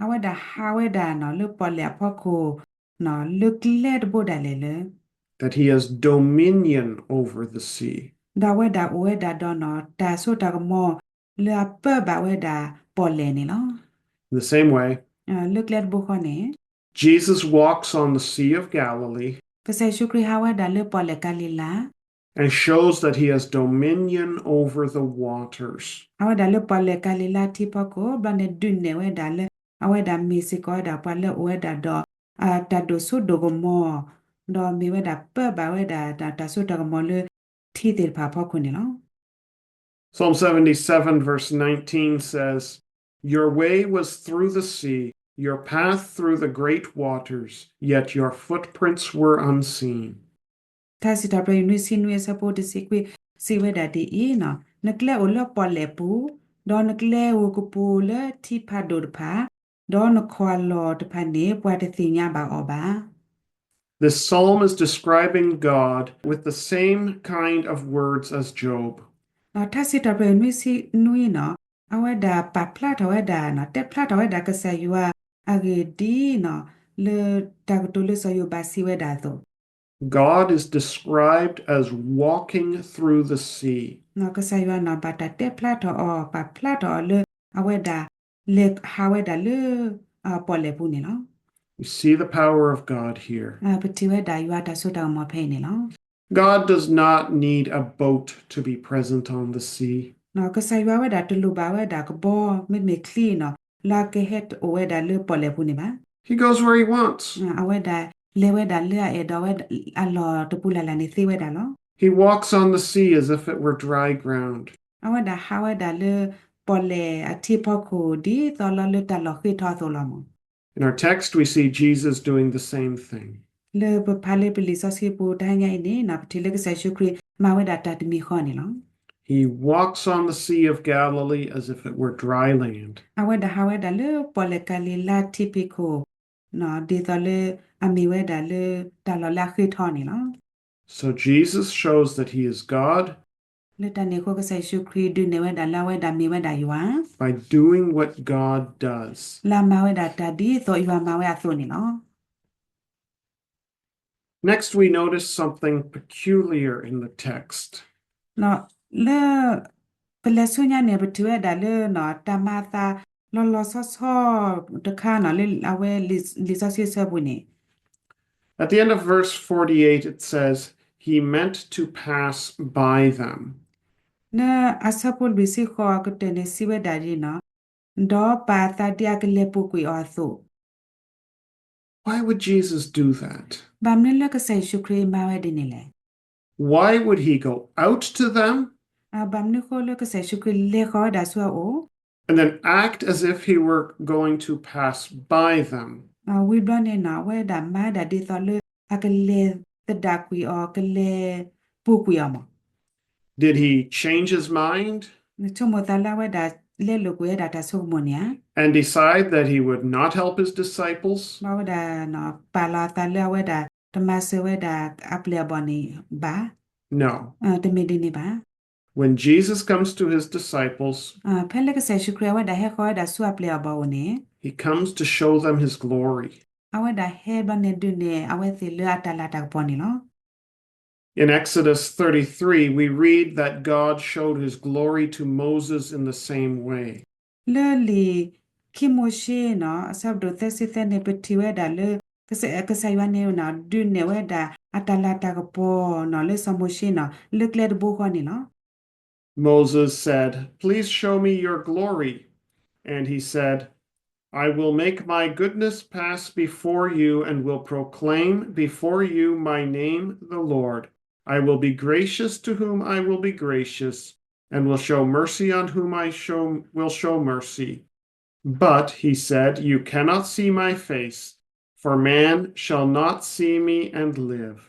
အဝဲဒၣ်ဟးဝဲဒၣ်လၢပီၣ်လဲၣ်အဖီခိၣ် လၢကျဲတဘိဒၣ်လဲာ်လၢ that he has dominion over the sea. ဒီးအဝဲဒၣ်အိၣ်ဝဲဒၣ်ဒီးတၢ်စိတၢ်ကမီၤ လၢအပၢဘၣ်ဝဲဒၣ်ပီၣ်လဲၣ်န့ၣ်လီၤ. In the same way, လၢကျဲတဘိဃီန့ၣ်, Jesus walks on the Sea of Galilee ကစၢ်ယ့ၣ်ၡူးခရံာ်ဟးဝဲဒၣ်လၢပီၣ်လဲၣ်ကၤလံၤလါ and shows that he has dominion over the waters. ဟးဝဲဒၣ်လၢပီၣ်လဲၣ်ကၤလံၤလါထံဖီခိၣ် ဘျီန့ၣ်ဒုးနဲၣ်ဝဲဒၣ်လၢ အဝဲဒၣ်မ့ၢ်စ့ၢ်ကီးဝဲဒၣ်ပှၤလၢအအိၣ်ဝဲဒၣ်ဒီး တၢ်ဒိၣ်စိဒိၣ်ကမီၤ, ဒီးမ့ၢ်ဝဲဒၣ်ပၢဘၣ်ဝဲဒၣ်တၢ်စိတၢ်ကမီၤလၢထံသ့ၣ်တဖၣ်အဖီခိၣ်န့ၣ်လီၤ. Psalm seventy-seven verse nineteen says, Your way was through the sea, your path through the great waters, yet your footprints were unseen. ထါစံးထီၣ်ပတြၢၤ နွံဆံနွံအဆၢဖိတဆံခွံ စံးဝဲဒၣ်ဒ်အံၤ, နကျဲအိၣ်လၢပီၣ်လဲၣ်ပူၤ, ဒီးနကျဲအိၣ်ကပူၤလၢထံဖးဒိၣ်တဖၣ်, ဒီးနခီၣ်အလီၢ်တဖၣ်န့ၣ် ပှၤတသ့ၣ်ညါဘၣ်အီၤဘၣ်. This psalm is describing God with the same kind of words as Job. ထါစံးထီၣ်ပတြၢၤ နွံဆံနွံနီၣ်, အဝဲဒၣ်ပာ်ဖျါထီၣ်ဝဲဒၣ်, တဲဖျါထီၣ်ဝဲဒၣ်ကစၢ်ယွၤအဂ့ၢ်ဒ်နီၣ်, လၢတၢ်ကတိၤလၢစီၤယိၤဘးစံးဝဲဒၣ်အသိး, God is described as walking through the sea. ကစၢ်ယွၤန့ၣ် ဘၣ်တၢ်တဲဖျါထီၣ်အီၤ, ပာ်ဖျါထီၣ်အီၤလၢ အဝဲဒၣ် လဲၤဟးဝဲဒၣ်လၢ ပီၣ်လဲၣ်ပူၤန့ၣ်လီၤ. We see the power of God here. ပထံၣ်ဝဲဒၣ်ယွၤတၢ်စိတၢ်ကမီၤဖဲအံၤန့ၣ်လီၤ. God does not need a boat to be present on the sea. ကစၢ်ယွၤဝဲဒၣ်တလိၣ်ဘၣ်ဝဲဒၣ်ကဘီ မ့တမ့ၢ်ချံနီၤ လၢအကဟဲအိၣ်ဝဲဒၣ်လၢပီၣ်လဲၣ်ပူၤန့ၣ်ဘၣ်. He goes where he wants. အဝဲဒၣ်လဲၤဝဲဒၣ်လၢအအဲၣ်ဒိးဝဲအလီၢ်တပူၤလၢ်လၢ်န့ၣ်သ့ဝဲဒၣ်လီၤ. He walks on the sea as if it were dry ground. အဝဲဒၣ်ဟးဝဲဒၣ်လၢပီၣ်လဲၣ်အထံဖီခိၣ် ဒ်သိးလီၤလၢတၢ်လီၢ်ဃ့ထီအသိးလီၤမး. In our text, we see Jesus doing the same thing. လၢပဖးလၢပလံာ်စီဆှံပူၤတဟါညါအံၤန့ၣ် ပထံၣ်လၢကစၢ်ယ့ၣ်ၡူးခရံာ်မၤဝဲဒၣ်တၢ်တမံၤဃီန့ၣ်လီၤ. He walks on the Sea of Galilee as if it were dry land. အဝဲဒၣ်ဟးဝဲဒၣ်လၢပီၣ်လဲၣ်ကၤလံၤလါထံဖီခိၣ် ဒ်သိးလၢအမ့ၢ်ဝဲဒၣ်လၢတၢ်လီၢ်လၢအဃ့ထီန့ၣ်လီၤ. So Jesus shows that he is God လၢတၢ်န့ၣ်အဃိကစၢ်ယ့ၣ်ၡူးခရံာ်ဒုးနဲၣ်ဝဲဒၣ်လၢအဝဲဒၣ်မ့ၢ်ဝဲဒၣ်ယွၤ by doing what God does. လၢအမၤဝဲဒၣ်တၢ်ဒ်သိးယွၤမၤဝဲအသိးန့ၣ်လီၤ. Next, we notice something peculiar in the text. လၢပလဲၤဆူညါန့ၣ် ပထံၣ်ဝဲဒၣ်လၢ တၢ်မၤအသးလီၤလီၤဆီဆီတခါနီၤ လၢအဝဲလံာ်စီဆှံအဆၢပူၤန့ၣ် At the end of verse forty-eight, it says, He meant to pass by them. လၢအဆၢဖိလွံၢ်ဆံဃိးအကတၢၢ်န့ၣ် စံးဝဲဒၣ်ဒ်နီၤ, ဒီးပာ်အသးဒ်အကလဲၤပူၤကွံာ်အီၤအသိး. Why would Jesus do that? ဘၣ်မနုၤလၢကစၢ်ယ့ၣ်ၡူးခရံာ်မၤဝဲဒ်န့ၣ်လဲၣ်. Why would he go out to them? ဘၣ်မနုၤဃိလၢကစၢ်ယ့ၣ်ၡူးခရံာ်လဲၤဃီၤဝဲဒၣ်ဆူအအိၣ် and then act as if he were going to pass by them? ဝံၤဘျီန့ၣ်နီၤ အဝဲဒၣ်မၤဝဲဒၣ်ဒ်သိးလၢအကလဲၤသဒၣ်ကွံာ်အီၤ ကလဲၤပူၤကွံာ်အီၤမး. Did he change his mind? နဆိကမိၣ်သးလၢအဝဲဒၣ်လဲလိာ်ကွံာ်ဝဲဒၣ်တၢ်ဆိကမိၣ်န့ၣ်ဧါ. And decide that he would not help his disciples? ဘၣ်ဝဲဒၣ် ပာ်လီၤအသးလၢအဝဲဒၣ်တမၤစၢၤဝဲဒၣ်အပျဲၢ်အဘီၣ်န့ၣ်ဘၣ်. No. တမ့ၢ်ဒ်န့ၣ်ဘၣ်. When Jesus comes to his disciples, ဖဲလၢကစၢ်ယ့ၣ်ၡူးခရံာ်အဝဲဒၣ်ဟဲဃီၤဝဲဒၣ်ဆူအပျဲၢ်အဘီၣ်အအိၣ်န့ၣ် he comes to show them his glory. အဝဲဒၣ်ဟဲဘျီန့ၣ်ဒုးနဲၣ်အဝဲသ့ၣ်လၢအတၢ်လၤတၢ်ကပီၤန့ၣ်လီၤ. In Exodus thirty-three, we read that God showed his glory to Moses in the same way. လၢလံာ်ခံမိၤၡ့နီၤ အဆၢဒိၣ်သၢဆံသၢန့ၣ် ပထံၣ်ဝဲဒၣ်လၢ ကစၢ်ယွၤန့ၣ် ဒုးနဲၣ်ဝဲဒၣ်အတၢ်လၤတၢ်ကပီၤနီၤ လၢစီၤမိၤၡ့နီၤ လၢကျဲတဘိဃီန့ၣ်လီၤ. Moses said, Please show me your glory. And he said, I will make my goodness pass before you and will proclaim before you my name, the Lord. I will be gracious to whom I will be gracious, and will show mercy on whom I show, will show mercy. But, he said, you cannot see my face, for man shall not see me and live.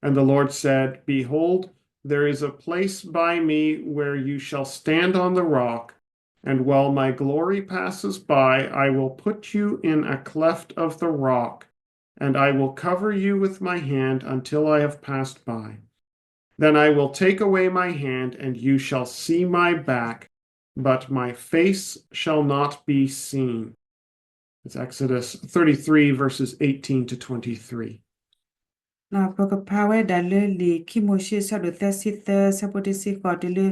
And the Lord said, Behold, there is a place by me where you shall stand on the rock, and while my glory passes by, I will put you in a cleft of the rock, and I will cover you with my hand until I have passed by. Then I will take away my hand, and you shall see my back, but my face shall not be seen. It's Exodus thirty-three, verses eighteen to twenty-three. ပကဖးဝဲဒၣ်လၢလံာ်ခံမိၤၡ့ အဆၢဒိၣ်သၢဆံသၢ အဆၢဖိတဆံဃိးတုၤလၢ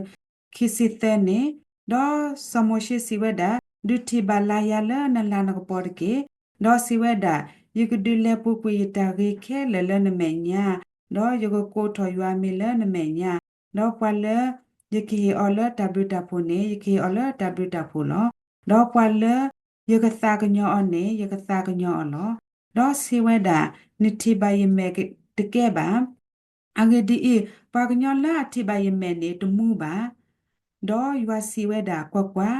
ခံဆံသၢန့ၣ်, ဒီးစီၤမိၤၡ့စံးဝဲဒၣ်, ဒုးထံၣ်ဘၣ်လၢယၤလၢနလၤနကပီၤတက့ၢ်. ဒီးစံးဝဲဒၣ်, ယကဒုးလဲၤပူၤကွံာ်ယတၢ်ဂ့ၤခဲလၢာ်လၢနမဲာ်ညါ, ဒီးယကကိးထီၣ်ယွၤအမံၤလၢနမဲာ်ညါ, ဒီးပှၤလၢယကဟ့ၣ်အီၤလၢတၢ်ဘျုးတၢ်ဖှိၣ်န့ၣ် ယကဟ့ၣ်အီၤလၢတၢ်ဘျုးတၢ်ဖှိၣ်လီၤ. ဒီးပှၤလၢယကသးကညီၤအီၤန့ၣ် ယကသးကညီၤအီၤလီၤ. ဒီးစံးဝဲဒၣ်, နထံၣ်ဘၣ်ယမဲာ်တကဲဘၣ်. အဂ့ၢ်ဒ်အံၤ, ပှၤကညီလၢအထံၣ်ဘၣ်ယမဲာ်န့ၣ်တမူဘၣ်. ဒီးယွၤစံးဝဲဒၣ်, ကွၢ်ကွၢ်,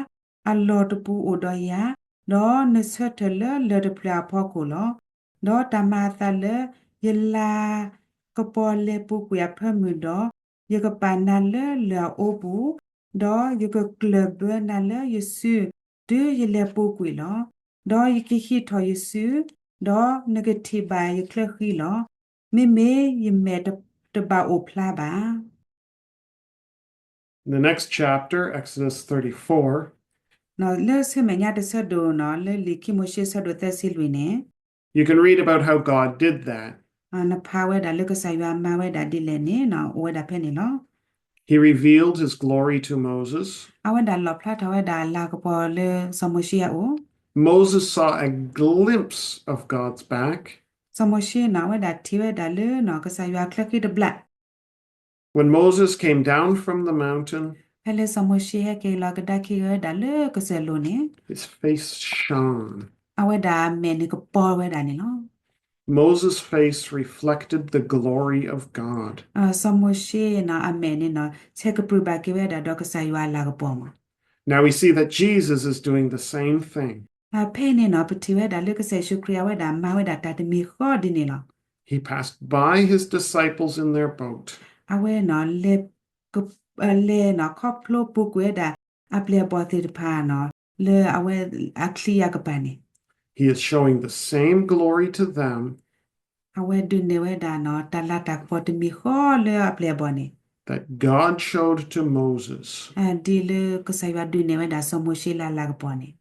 အလီၢ်တပူၤအိၣ်ဒီးယၤ, ဒီးနဆၢထၢၣ်လၢလၢၢ်တဖျၢၣ်အဖီခိၣ်လီၤ. ဒီးတၢ်မၤအသးလၢယလၤကပီၤလဲၤပူၤကွံာ်အဖၢမုၢ်ဒီး, ယကပာ်နၤလၢလၢၢ်အအိပူၤ, ဒီးယကကျၢၢ်ဘၢနၤလၢယစု တုၤယလဲၤပူၤကွံာ်လီၤ. ဒီးယကဟံးထီၣ်ယစု, ဒီးနကထံၣ်ဘၣ်ယချၢဃံလီၤ. မ့မ့ၢ်ယမဲာ်တဘၣ်အိၣ်ဖျါဘၣ်. The next chapter, Exodus thirty-four, လၢဆၢမဲာ်ညါတဆၢဒိၣ်နီၤ လၢလံာ်ခံမိၤၡ့ အဆၢဒိၣ်သၢဆံလွံၢ်န့ၣ် you can read about how God did that. နဖးဝဲဒၣ်လၢကစၢ်ယွၤမၤဝဲဒၣ်ဒ်လဲၣ်န့ၣ် အိၣ်ဝဲဒၣ်ဖဲန့ၣ်လီၤ. He revealed his glory to Moses. အဝဲဒၣ်လီၣ်ဖျါထီၣ်ဝဲဒၣ်အလၤကပီၤလၢစီၤမိၤၡ့အအိၣ်. Moses saw a glimpse of God's back. စီၤမိၤၡ့နီၤ အဝဲဒၣ်ထံၣ်ဝဲဒၣ်လၢ ကစၢ်ယွၤအချၢဃံတဘျၣ်. When Moses came down from the mountain, ဖဲလၢစီၤမိၤၡ့ဟဲက့ၤလီၤကဒါခံဝဲဒၣ်လၢကစၢၢ်လိၤန့ၣ်, his face shone. အဝဲဒၣ်အမဲာ်န့ၣ်ကပီၤဝဲဒၣ်န့ၣ်လီၤ. Moses' face reflected the glory of God. စီၤမိၤၡ့နီၤ အမဲာ်န့ၣ်နီၤ ဆဲးကပြုၢ်ဘၣ်က့ၤဝဲဒၣ်ဒီးကစၢ်ယွၤအလၤကပီၤမး. Now we see that Jesus is doing the same thing. ဖဲအံၤန့ၣ်နီၤ ပထံၣ်ဝဲဒၣ်လၢကစၢ်ယ့ၣ်ၡူးခရံာ်အဝဲဒၣ်မၤဝဲဒၣ်တၢ်တမံၤဃီဒ်န့ၣ်လီၤ. He passed by his disciples in their boat. အဝဲနီၤ လဲၤ လဲၤနီၤ ခီဖျိပူၤကွံာ်ဝဲဒၣ် အပျဲၢ်အဘီၣ်သ့ၣ်တဖၣ်နီၤ လၢအဝဲအချံအကပၤန့ၣ်, He is showing the same glory to them အဝဲဒုးနဲၣ်ဝဲဒၣ်နီၤ တၢ်လၤတၢ်ကပီၤတမံၤဃီလၢအပျဲၢ်အဘီၣ်န့ၣ်, that God showed to Moses. ဒ်လၢကစၢ်ယွၤဒုးနဲၣ်ဝဲဒၣ်စီၤမိၤၡ့လၢအလၤကပီၤန့ၣ်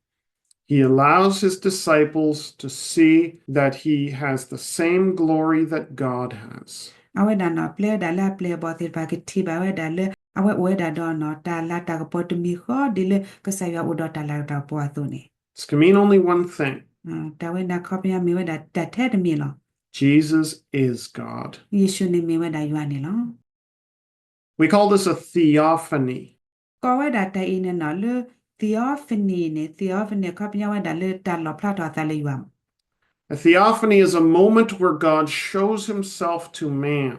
He allows his disciples to see that he has the same glory that God has. အဝဲဒၣ်နီၤ ပျဲဝဲဒၣ်လၢအပျဲၢ်အဘီၣ်သ့ၣ်တဖၣ်ကထံၣ်ဘၣ်ဝဲဒၣ်လၢ အဝဲအိၣ်ဝဲဒၣ်ဒီးနီၤ တၢ်လၤတၢ်ကပီၤတမံၤဃီဒ်လၢကစၢ်ယွၤအိၣ်ဒီးတၢ်လၤတၢ်ကပီၤအသိးန့ၣ်, This can mean only one thing. တၢ်ဝဲန့ၣ်အခီပညီမ့ၢ်ဝဲဒၣ်တၢ်ထဲတမံၤလီၤ. Jesus is God. ယ့ၣ်ၡူးန့ၣ်မ့ၢ်ဝဲဒၣ်ယွၤန့ၣ်လီၤ. We call this a theophany. ကိးဝဲဒၣ်တၢ်အံၤန့ၣ်နီၤလၢ theophany န့ၣ်, theophany အခီပညီဝဲဒၣ်လၢတၢ်လီၣ်ဖျါထီၣ်အသးလၢယွၤမး. A theophany is a moment where God shows himself to man.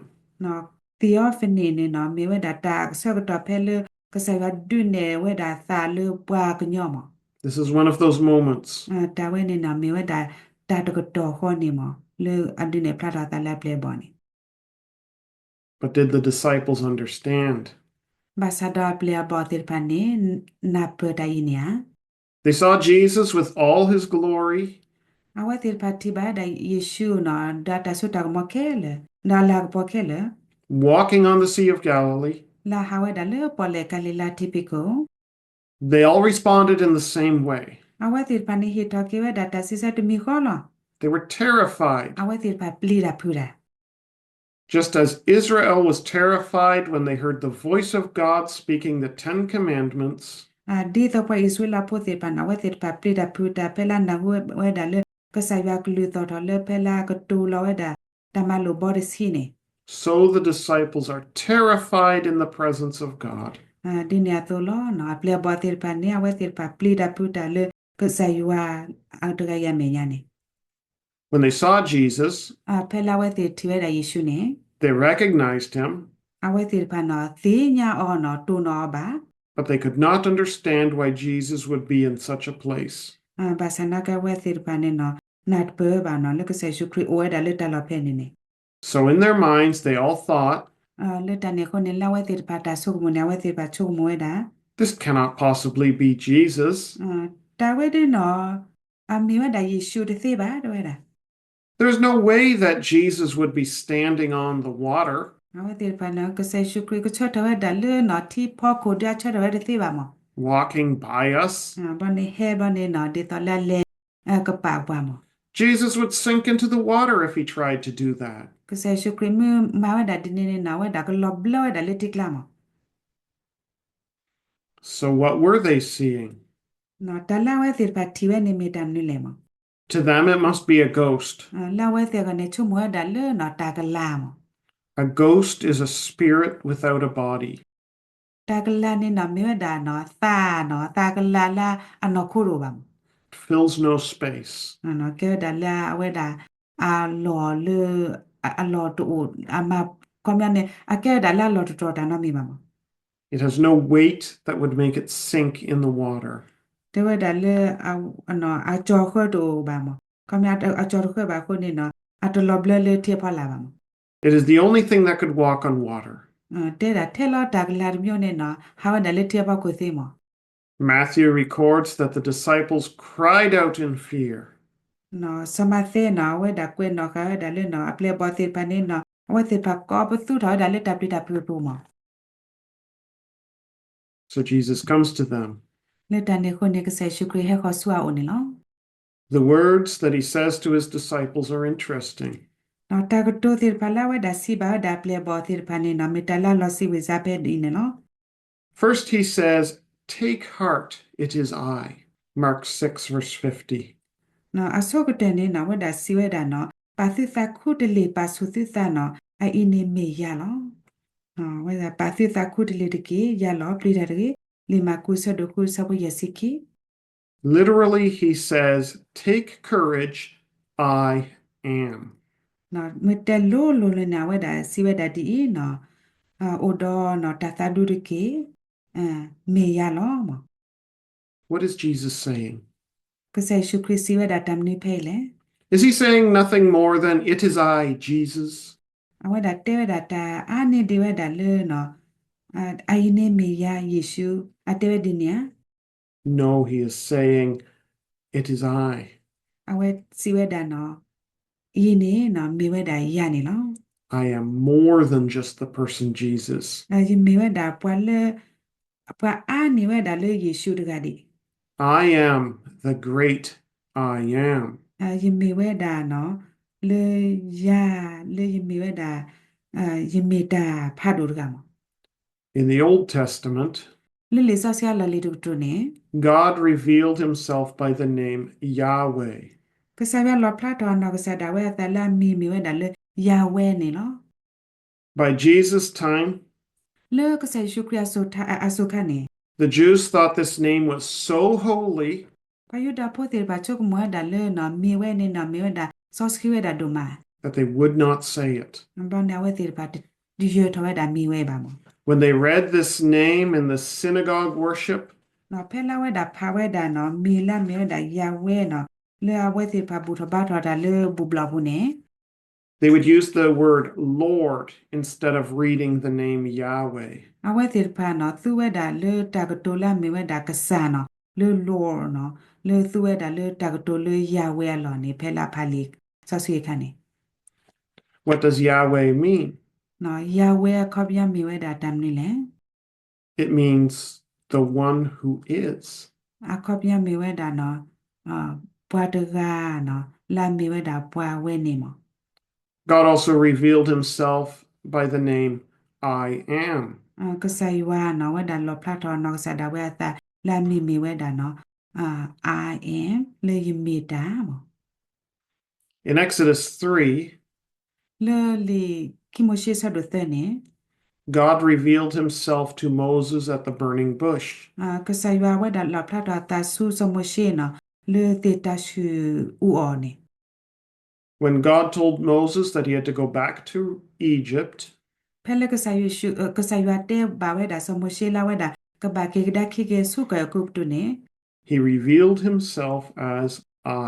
theophany န့ၣ်နီၤ မ့ၢ်ဝဲဒၣ်တၢ်အဆၢကတီၢ်ဖဲလၢ ကစၢ်ယွၤဒုးနဲၣ်ဝဲဒၣ်သးလၢပှၤကညီမး. This is one of those moments. တၢ်ဝဲန့ၣ်နီၤ မ့ၢ်ဝဲဒၣ်တၢ်တကတီၢ်ဃီန့ၣ်မး လၢအဒုးနဲၣ်ဖျါထီၣ်သးလၢအပျဲၢ်အဘီၣ်န့ၣ် But did the disciples understand? ဘၣ်ဆၣ်ဒီးအပျဲၢ်အဘီၣ်သ့ၣ်တဖၣ်န့ၣ် နၢ်ပၢၢ်တၢ်အံၤန့ၣ်ဧါ. They saw Jesus with all his glory အဝဲသ့ၣ်တဖၣ်ထံၣ်ဘၣ်ဝဲဒၣ်ယ့ၣ်ၡူးနီၤ ဒီးတၢ်စိတၢ်ကမီၤခဲလၢာ်, ဒီးအလၤကပီၤခဲလၢာ် walking on the Sea of Galilee. လၢဟးဝဲဒၣ်လၢပီၣ်လဲၣ်ကၤလံၤလါထံဖံးခိၣ် They all responded in the same way. အဝဲသ့ၣ်တဖၣ်န့ၣ်ဟ့ၣ်ထီၣ်က့ၤဝဲဒၣ်တၢ်စံးဆၢတမံၤဃီလီၤ. They were terrified. အဝဲသ့ၣ်တဖၣ်ပျံၤတၢ်ဖုးတၢ် Just as Israel was terrified when they heard the voice of God speaking the Ten Commandments, ဒ်သိးပှၤအံၣ်စရ့လးဖိသ့ၣ်တဖၣ်န့ၣ် အဝဲသ့ၣ်တဖၣ်ပျံၤတၢ်ဖုးတၢ် ဖဲလၢအနၢ်ဟူဝဲဒၣ်လၢ ကစၢ်ယွၤကလုၢ်သီၣ်ထီၣ်လၢဖဲလၢကတိၤလီၤဝဲဒၣ် တၢ်မၤလိာ်ဘီတဆံန့ၣ်, so the disciples are terrified in the presence of God. ဒ်န့ၣ်အသိးလီၤ. အပျဲၢ်အဘီၣ်သ့ၣ်တဖၣ်န့ၣ် အဝဲသ့ၣ်တဖၣ်ပျံၤတၢ်ဖုးတၢ်လၢ ကစၢ်ယွၤအတဂၤအံၤအမဲာ်ညါန့ၣ် When they saw Jesus, ဖဲလၢအဝဲသ့ၣ်ထံၣ်ဝဲဒၣ်ယ့ၣ်ၡူးန့ၣ်, they recognized him, အဝဲသ့ၣ်တဖၣ်န့ၣ် သ့ၣ်ညါအီၤန့ၣ် တိၢ်နီၣ်အီၤဘၣ်, but they could not understand why Jesus would be in such a place. ဘၣ်ဆၣ်နာ်က့အဝဲသ့ၣ်တဖၣ်န့ၣ် နၢ်တပၢၢ်ဘၣ်န့ၣ် လၢကစၢ်ယ့ၣ်ၡူးခရံာ်အိၣ်ဝဲဒၣ်လၢတၢ်လီၢ်ဖဲန့ၣ်န့ၣ်, so in their minds they all thought, လၢတၢ်န့ၣ်အဃိန့ၣ် လၢအဝဲသ့ၣ်တဖၣ်တၢ်ဆိကမိၣ်န့ၣ် အဝဲသ့ၣ်တဖၣ်ဆိကမိၣ်ဝဲဒၣ်, this cannot possibly be Jesus. တၢ်ဝဲဒၣ်န့ၣ် အမ့ၢ်ဝဲဒၣ်ယ့ၣ်ၡူးတသ့ဘၣ် တဲဝဲဒၣ်, There's no way that Jesus would be standing on the water, အဝဲသ့ၣ်တဖၣ်န့ၣ် ကစၢ်ယ့ၣ်ၡူးခရံာ်ကဆၢထၢၣ်ဝဲဒၣ်လၢထံဖီခိၣ်ဒီးအဆၢထၢၣ်ဝဲတသ့ဘၣ်မး, walking by us. ဘီန့ၣ်ဟဲဘီန့ၣ် ဒ်သိးလၢအလဲၤကပာ်ပှၤမး, Jesus would sink into the water if he tried to do that. ကစၢ်ယ့ၣ်ၡူးခရံာ်မ့ၢ်မၤဝဲဒၣ်ဒ်န့ၣ်န့ၣ် အဝဲဒၣ်ကလီၤဘျၢဝဲဒၣ်လၢထံကျါမး, So what were they seeing? တၢ်လၢအဝဲသ့ၣ်တဖၣ်ထံၣ်ဝဲန့ၣ်မ့ၢ်တၢ်မနုၤလဲၣ်မး, To them it must be a ghost. လၢအဝဲသ့ၣ်အဂီၢ်န့ၣ် ဆိကမိၣ်ဝဲဒၣ်လၢတၢ်ကလၤမး, A ghost is a spirit without a body. တၢ်ကလၤန့ၣ်နီၤ မ့ၢ်ဝဲဒၣ်နီၤ သးနီၤ သးကလၤလၢအနီၢ်ခိတအိၣ်ဘၣ်မး, It fills no space. ကဲဝဲဒၣ်လၢအဝဲဒၣ် အလီၢ်လၢ အလီၢ်တအိၣ် အမၤ ခီပညီန့ၣ် အကဲဝဲဒၣ်လၢအလီၢ်တတီၤတၢ်နီတမံၤဘၣ်မး, It has no weight that would make it sink in the water. တဲဝဲဒၣ်လၢ အကၠီၤဃၢတအိၣ်ဘၣ်မး, ခီပညီအကၠီၤတဃၢဘၣ်အဃိန့ၣ်နီၤ အတလီၤဘျၢလၢထံအဖီလာ်ဘၣ်မး It is the only thing that could walk on water. တဲဒၣ်ထဲလီၤတၢ်ကလၤတမံၤန့ၣ်နီၤ ဟးဝဲဒၣ်လၢထံအဖီခိၣ်သ့မး, Matthew records that the disciples cried out in fear. စီၤမးသဲနီၤ အဝဲဒၣ်ကွဲးနီၣ်ဃာ်ဝဲဒၣ်လၢနီၤ အပျဲၢ်အဘီၣ်သ့ၣ်တဖၣ်န့ၣ်နီၤ အဝဲသ့ၣ်တဖၣ်ကိးပသူထီၣ်ဝဲဒၣ်လၢတၢ်ပျံၤတၢ်ဖုးအပူၤမး, So Jesus comes to them. လၢတၢ်န့ၣ်အဃိန့ၣ် ကစၢ်ယ့ၣ်ၡူးခရံာ်ဟဲဃီၤဆူအအိၣ်န့ၣ်လီၤ. The words that he says to his disciples are interesting. တၢ်ကတိၤသ့ၣ်တဖၣ်လၢအဝဲဒၣ်စံးဘၣ်ဝဲဒၣ်အပျဲၢ်အဘီၣ်သ့ၣ်တဖၣ်န့ၣ်နီၤ မ့ၢ်တၢ်လၢအလီၤစံးဝံၣ်စါဖဲဒ်အံၤန့ၣ်လီၤ. First he says, Take heart, it is I. Mark six, verse fifty. အဆိကတၢၢ်န့ၣ်နီၤ အဝဲဒၣ်စံးဝဲဒၣ်နီၤ ပာ်သုသးခူတလ့ၢ် ပာ်ဆူၣ်သုသးနီၤ အအံၤန့ၣ်မ့ၢ်ယၤလီၤ. ဝဲဒၣ်ပာ်သုသးခူတလ့ၢ်တက့ၢ်, ယၤလီၤပျံၤတၢ်တဂ့ၤ, လံာ်မၢ်ကူး ဆၢဒိၣ်ဃု ဆၢဖိယဲၢ်ဆံခံ. Literally, he says, take courage, I am. မ့ၢ်တဲလိၤလိၤလၢန့ၣ် အဝဲဒၣ်စံးဝဲဒၣ်ဒ်အံၤနီၤ, အိၣ်ဒီးနီၤတၢ်သးဒူတက့ၢ်, မ့ၢ်ယၤလီၤမး. What is Jesus saying? ကစၢ်ယ့ၣ်ၡူးခရံာ်စံးဝဲဒၣ်တၢ်မနုၤဖဲအံၤလဲၣ်. Is he saying nothing more than, it is I, Jesus? အဝဲဒၣ်တဲဝဲဒၣ်တၢ်အါန့ၢ်ဒံးဝဲဒၣ်လၢနီၤ, အအံၤန့ၣ်မ့ၢ်ယၤယ့ၣ်ၡူး, အတဲဝဲဒ်န့ၣ်ဧါ. No, he is saying, it is I. အဝဲစံးဝဲဒၣ်နီၤ, အံၤန့ၣ်နီၤ မ့ၢ်ဝဲဒၣ်ယၤန့ၣ်လီၤ. I am more than just the person Jesus. ယမ့ၢ်ဝဲဒၣ်ပှၤလၢ ပှၤအါန့ၢ်ဝဲဒၣ်လၢယ့ၣ်ၡူးတဂၤဒံး. I am the great I am. ယမ့ၢ်ဝဲဒၣ်နီၤ, လၢယၤ, လၢယမ့ၢ်ဝဲဒၣ်, ယမ့ၢ်တၢ်ဖးဒိၣ်တဂၤမး. In the Old Testament, လၢလံာ်စီဆှံအလီၢ်လံၤတကတြူၢ်န့ၣ်, God revealed himself by the name Yahweh. ကစၢ်ယွၤလီၣ်ဖျါထီၣ်အနီၢ်ကစၢ်ဒၣ်ဝဲအသးလၢအမံၤမ့ၢ်ဝဲဒၣ်လၢ Yahweh န့ၣ်လီၤ. By Jesus' time, လၢကစၢ်ယ့ၣ်ၡူးခရံာ်အစိၤခါန့ၣ်, the Jews thought this name was so holy ပှၤယူဒၤဖိသ့ၣ်တဖၣ်ဆိကမိၣ်ဝဲဒၣ်လၢနီၤ မ့ၢ်ဝဲန့ၣ်နီၤ မ့ၢ်ဝဲဒၣ်စီဆှံဝဲဒၣ်ဒိၣ်မး, that they would not say it. ဘျီန့ၣ် အဝဲသ့ၣ်တဖၣ်တယၢၤထီၣ်ဝဲဒၣ်မံၤဝဲဘၣ်မး. When they read this name in the synagogue worship, ဖဲလၢအဝဲဒၣ်ဖးဝဲဒၣ်နီၤ မံၤလၢအမ့ၢ်ဝဲဒၣ် Yahweh နီၤ လၢအဝဲသ့ၣ်တဖၣ်ဘူၣ်ထီၣ်ဘါထီၣ်တၢ်လၢဘူၣ်ဘျီၣ်ပူၤန့ၣ်, they would use the word Lord instead of reading the name Yahweh. အဝဲသ့ၣ်တဖၣ်နီၤ သူဝဲဒၣ်လၢတၢ်ကတိၤလၢအမ့ၢ်ဝဲဒၣ်ကစၢ်နီၤ လၢ Lord နီၤ လၢသူဝဲဒၣ်လၢတၢ်ကတိၤလၢ Yahweh အလီၢ်န့ၣ် ဖဲလၢအဖးလံာ်စီဆှံအခါန့ၣ်, What does Yahweh mean? Yahweh အခီပညီမ့ၢ်ဝဲဒၣ်တၢ်မနုၤလဲၣ်. It means the one who is. အခီပညီမ့ၢ်ဝဲဒၣ်နီၤ ပှၤတဂၤနီၤ လၢအမ့ၢ်ဝဲဒၣ်ပှၤဝဲန့ၣ်မး. God also revealed himself by the name I am. ကစၢ်ယွၤနီၤ အဝဲဒၣ်လီၣ်ဖျါထီၣ်အနီၢ်ကစၢ်ဒၣ်ဝဲအသး လၢအမံၤမ့ၢ်ဝဲဒၣ်နီၤ I am လၢယမ့ၢ်တၢ်မး. In Exodus three, လၢလံာ်ခံမိၤၡ့ဆၢဒိၣ်သၢန့ၣ်, God revealed himself to Moses at the burning bush. ကစၢ်ယွၤအဝဲဒၣ်လီၣ်ဖျါထီၣ်အသးဆူစီၤမိၤၡ့နီၤ လၢသ့ၣ်တၤဆှုၣ်အူအီၣ်န့ၣ်. When God told Moses that he had to go back to Egypt, ဖဲလၢ ကစၢ်ယွၤတဲဘၣ်ဝဲဒၣ်စီၤမိၤၡ့လၢအဝဲဒၣ် ကဘၣ်က့ၤကဒါခံက့ၤဆူကီၢ်အဲၤကူပတူးန့ၣ်, he revealed himself as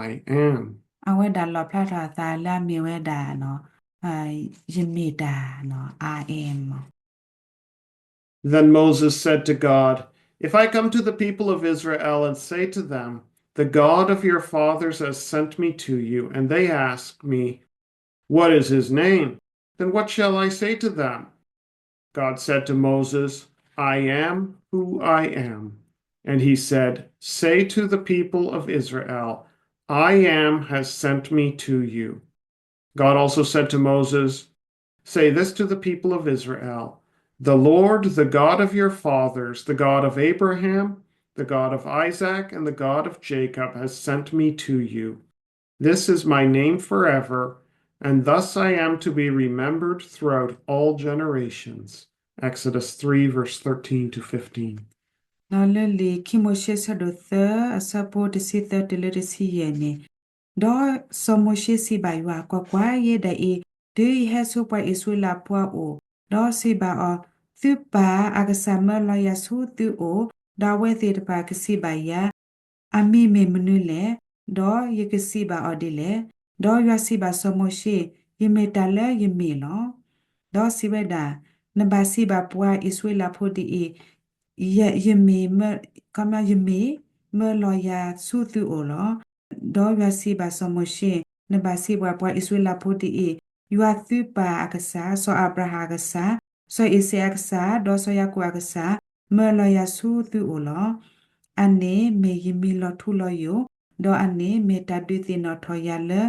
I am. အဝဲဒၣ်လီၣ်ဖျါထီၣ်အသးလၢအမ့ၢ်ဝဲဒၣ် ယမ့ၢ်တၢ်နီၤ I am. Then Moses said to God, If I come to the people of Israel and say to them, 'The God of your fathers has sent me to you,' and they ask me, 'What is his name?' then what shall I say to them?" God said to Moses, "I am who I am." And he said, "Say to the people of Israel, 'I am has sent me to you.'" God also said to Moses, "Say this to the people of Israel, 'The Lord, the God of your fathers, the God of Abraham, the God of Isaac, and the God of Jacob has sent me to you.' This is my name forever, and thus I am to be remembered throughout all generations." Exodus three, verse thirteen to fifteen. ဒီးလၢလံာ်ခံမိၤၡ့ဆၢဒိၣ်သၢ အဆၢဖိတဆံသၢတုၤလၢတဆံယဲၢ်န့ၣ်, ဒီးစီၤမိၤၡ့စံးဘၣ်ယွၤ, ကွၢ်ကွၢ်, ယဲဒၣ်အံၤ, တုၤယဟဲဆူပှၤအံၣ်စရ့လးဖိအအိၣ်, ဒီးစံးဘၣ်အီၤ, သုပၢ်အကစၢ်မၢလီၤယၤဆူသုအိၣ်, ဒီးအဝဲသ့ၣ်တဖၣ်ကစံးဘၣ်ယၤ, အမံၤမ့ၢ်မနုၤလဲၣ်, ဒီးယကစံးဘၣ်အီၤဒ်လဲၣ်. ဒီးယွၤစံးဘၣ်စီၤမိၤၡ့, ယမ့ၢ်တၢ်လၢယမ့ၢ်လီၤ. ဒီးစံးဝဲဒၣ်, နဘၣ်စံးဘၣ်ပှၤအံၣ်စရ့လးဖိဒ်အံၤ, ယမ့ၢ်, ခီပညီယမ့ၢ်မၢလီၤယၤဆူသုအိၣ်လီၤ. ဒီးယွၤစံးဘၣ်စီၤမိၤၡ့, နဘၣ်စံးဘၣ်ပှၤအံၣ်စရ့လးဖိဒ်အံၤ, ယွၤသုပၢ်အကစၢ်, စီၤအၤဘြၤဟၣ်အကစၢ်, စီၤအံၣ်စၢးအကစၢ်, ဒီးစီၤယၤကိာ်အကစၢ်, မၢလီၤယၤဆူသုအိၣ်လီၤ. အန့ၣ်မ့ၢ်ယမံၤလီၤထူလီၤယိာ်, ဒီးအန့ၣ်မ့ၢ်တၢ်ဒုးသ့ၣ်နီၣ်ထီၣ်ယၤလၢ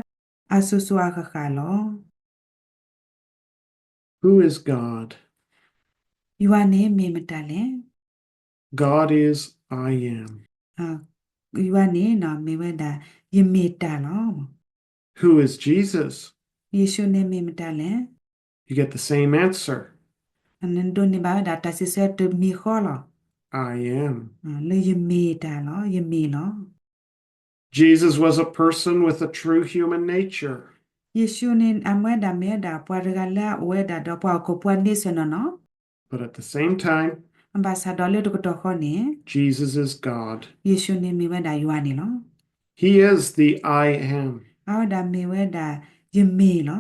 အစိၤစိၤအဃၣ်ဃၣ်လီၤ. Who is God? ယွၤန့ၣ်မ့ၢ်မတၤလဲၣ်. God is I am. ယွၤန့ၣ်မ့ၢ်ဝဲဒၣ် ယမ့ၢ်တၢ်လီၤ. Who is Jesus? ယ့ၣ်ၡူးန့ၣ်မ့ၢ်မတၤလဲၣ်. You get the same answer. နဒိးန့ၢ်ဘၣ်ဝဲဒၣ်တၢ်စံးဆၢတမံၤဃီလီၤ. I am. လၢယမ့ၢ်တၢ်လီၤ, ယမ့ၢ်လီၤ. Jesus was a person with a true human nature. ယ့ၣ်ၡူးန့ၣ် အမ့ၢ်ဝဲဒၣ် မ့ၢ်ဝဲဒၣ်ပှၤတဂၤလၢအအိၣ်ဝဲဒၣ်ဒီးပှၤဟီၣ်ခိၣ်ဖိအန့ဆၢၣ်နီၤနီၤ, But at the same time, ဘၣ်ဆၣ်ဒီးလၢတကတီၢ်ဃီန့ၣ်, Jesus is God. ယ့ၣ်ၡူးန့ၣ်မ့ၢ်ဝဲဒၣ်ယွၤန့ၣ်လီၤ. He is the I am. အဝဲဒၣ်မ့ၢ်ဝဲဒၣ်ယမ့ၢ်လီၤ.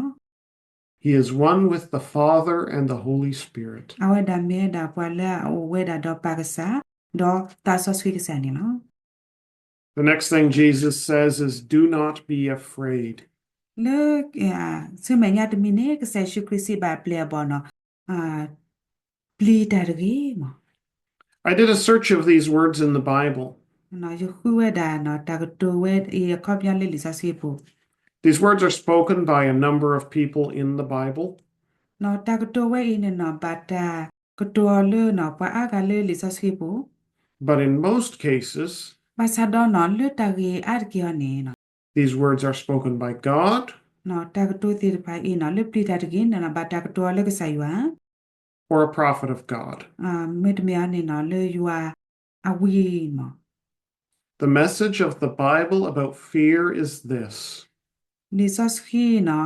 He is one with the Father and the Holy Spirit. အဝဲဒၣ်မ့ၢ်ဝဲဒၣ်ပှၤလၢအအိၣ်ဝဲဒၣ်ဒီးပၢ်ကစၢ်, ဒီးသးစီဆှံကစၢ်န့ၣ်လီၤ. The next thing Jesus says is, Do not be afraid. လၢဆူမဲာ်ညါတမံၤန့ၣ် ကစၢ်ယ့ၣ်ၡူးခရံာ်စံးဘၣ်အပျဲၢ်အဘီၣ်နီၤ, ပျံၤတၢ်တဂ့ၤမး. I did a search of these words in the Bible. ယဃုဝဲဒၣ်နီၤ တၢ်ကတိၤဝဲအံၤအခီပညီလၢလံာ်စီဆှံပူၤ. These words are spoken by a number of people in the Bible. နီၤတၢ်ကတိၤဝဲအံၤန့ၣ်နီၤ ဘၣ်တၢ်ကတိၤအီၤလၢနီၤ ပှၤအါဂၤလၢလံာ်စီဆှံပူၤ, But in most cases, ဘၣ်ဆၣ်ဒီးနီၤ လၢတၢ်ဂ့ၢ်အါတက့ၢ်အီၤန့ၣ်နီၤ these words are spoken by God နီၤတၢ်ကတိၤသ့ၣ်တဖၣ်အံၤနီၤ လၢပျံၤတၢ်တဂ့ၤန့ၣ်နီၤ ဘၣ်တၢ်ကတိၤအီၤလၢကစၢ်ယွၤ or a prophet of God. မ့တမ့ၢ်အီၤန့ၣ်နီၤ လၢယွၤအဝံၤမး. The message of the Bible about fear is this. လံာ်စီဆှံနီၤ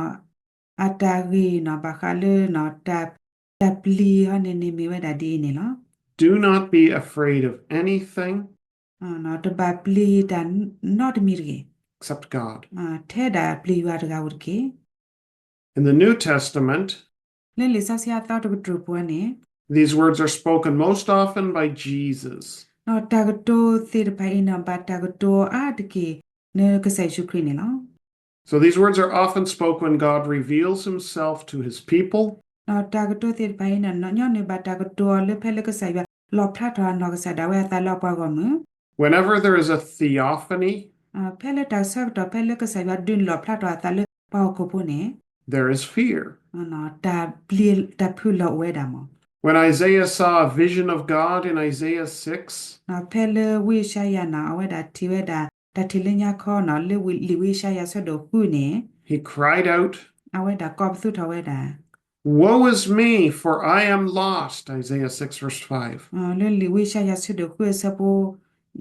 အတၢ်ဂ့ၢ်နီၤ ဘၣ်ဃးလၢနီၤ တၢ်ပျံၤအီၤန့ၣ်န့ၣ်မ့ၢ်ဝဲဒၣ်ဒ်အံၤန့ၣ်လီၤ. Do not be afraid of anything တဘၣ်ပျံၤတၢ်နီတမံၤတဂ့ၤ, except God. ထဲဒၣ်ပျံၤယွၤတဂၤဧိၤတက့ၢ်. In the New Testament, လၢလံာ်စီဆှံအသီတကတြူၢ်ပူၤန့ၣ်, these words are spoken most often by Jesus. တၢ်ကတိၤသ့ၣ်တဖၣ်အံၤန့ၣ် ဘၣ်တၢ်ကတိၤအါတက့ၢ် လၢကစၢ်ယ့ၣ်ၡူးခရံာ်န့ၣ်လီၤ. So these words are often spoken when God reveals himself to his people. တၢ်ကတိၤသ့ၣ်တဖၣ်အံၤန့ၣ် ညီနုၢ်ဘၣ်တၢ်ကတိၤအီၤလၢဖဲလၢကစၢ်ယွၤလီၣ်ဖျါထီၣ်အနီၢ်ကစၢ်ဒၣ်ဝဲအသးလၢအပှၤဂီၢ်မုၢ်, Whenever there is a theophany, ဖဲလၢတၢ်ဆၢကတီၢ် ဖဲလၢကစၢ်ယွၤဒုးလီၣ်ဖျါထီၣ်အသးလၢပှၤဟီၣ်ခိၣ်ဖိန့ၣ်, there is fear. တၢ်ပျံၤတၢ်ဖုးလီၤအိၣ်ဝဲဒၣ်မး. When Isaiah saw a vision of God in Isaiah six, ဖဲလၢဝံယၡါယၤန့ၣ် အဝဲဒၣ်ထံၣ်ဝဲဒၣ် တၢ်ထံၣ်လၢညါခီန့ၣ် လၢလံာ်ဝံယၡါယၤဆၢဒိၣ်ဃုန့ၣ်, he cried out, အဝဲဒၣ်ကိးပသူထီၣ်ဝဲဒၣ်, Woe is me, for I am lost, Isaiah six verse five. လၢလံာ်ဝံယၡါယၤဆၢဒိၣ်ဃုအဆၢဖိ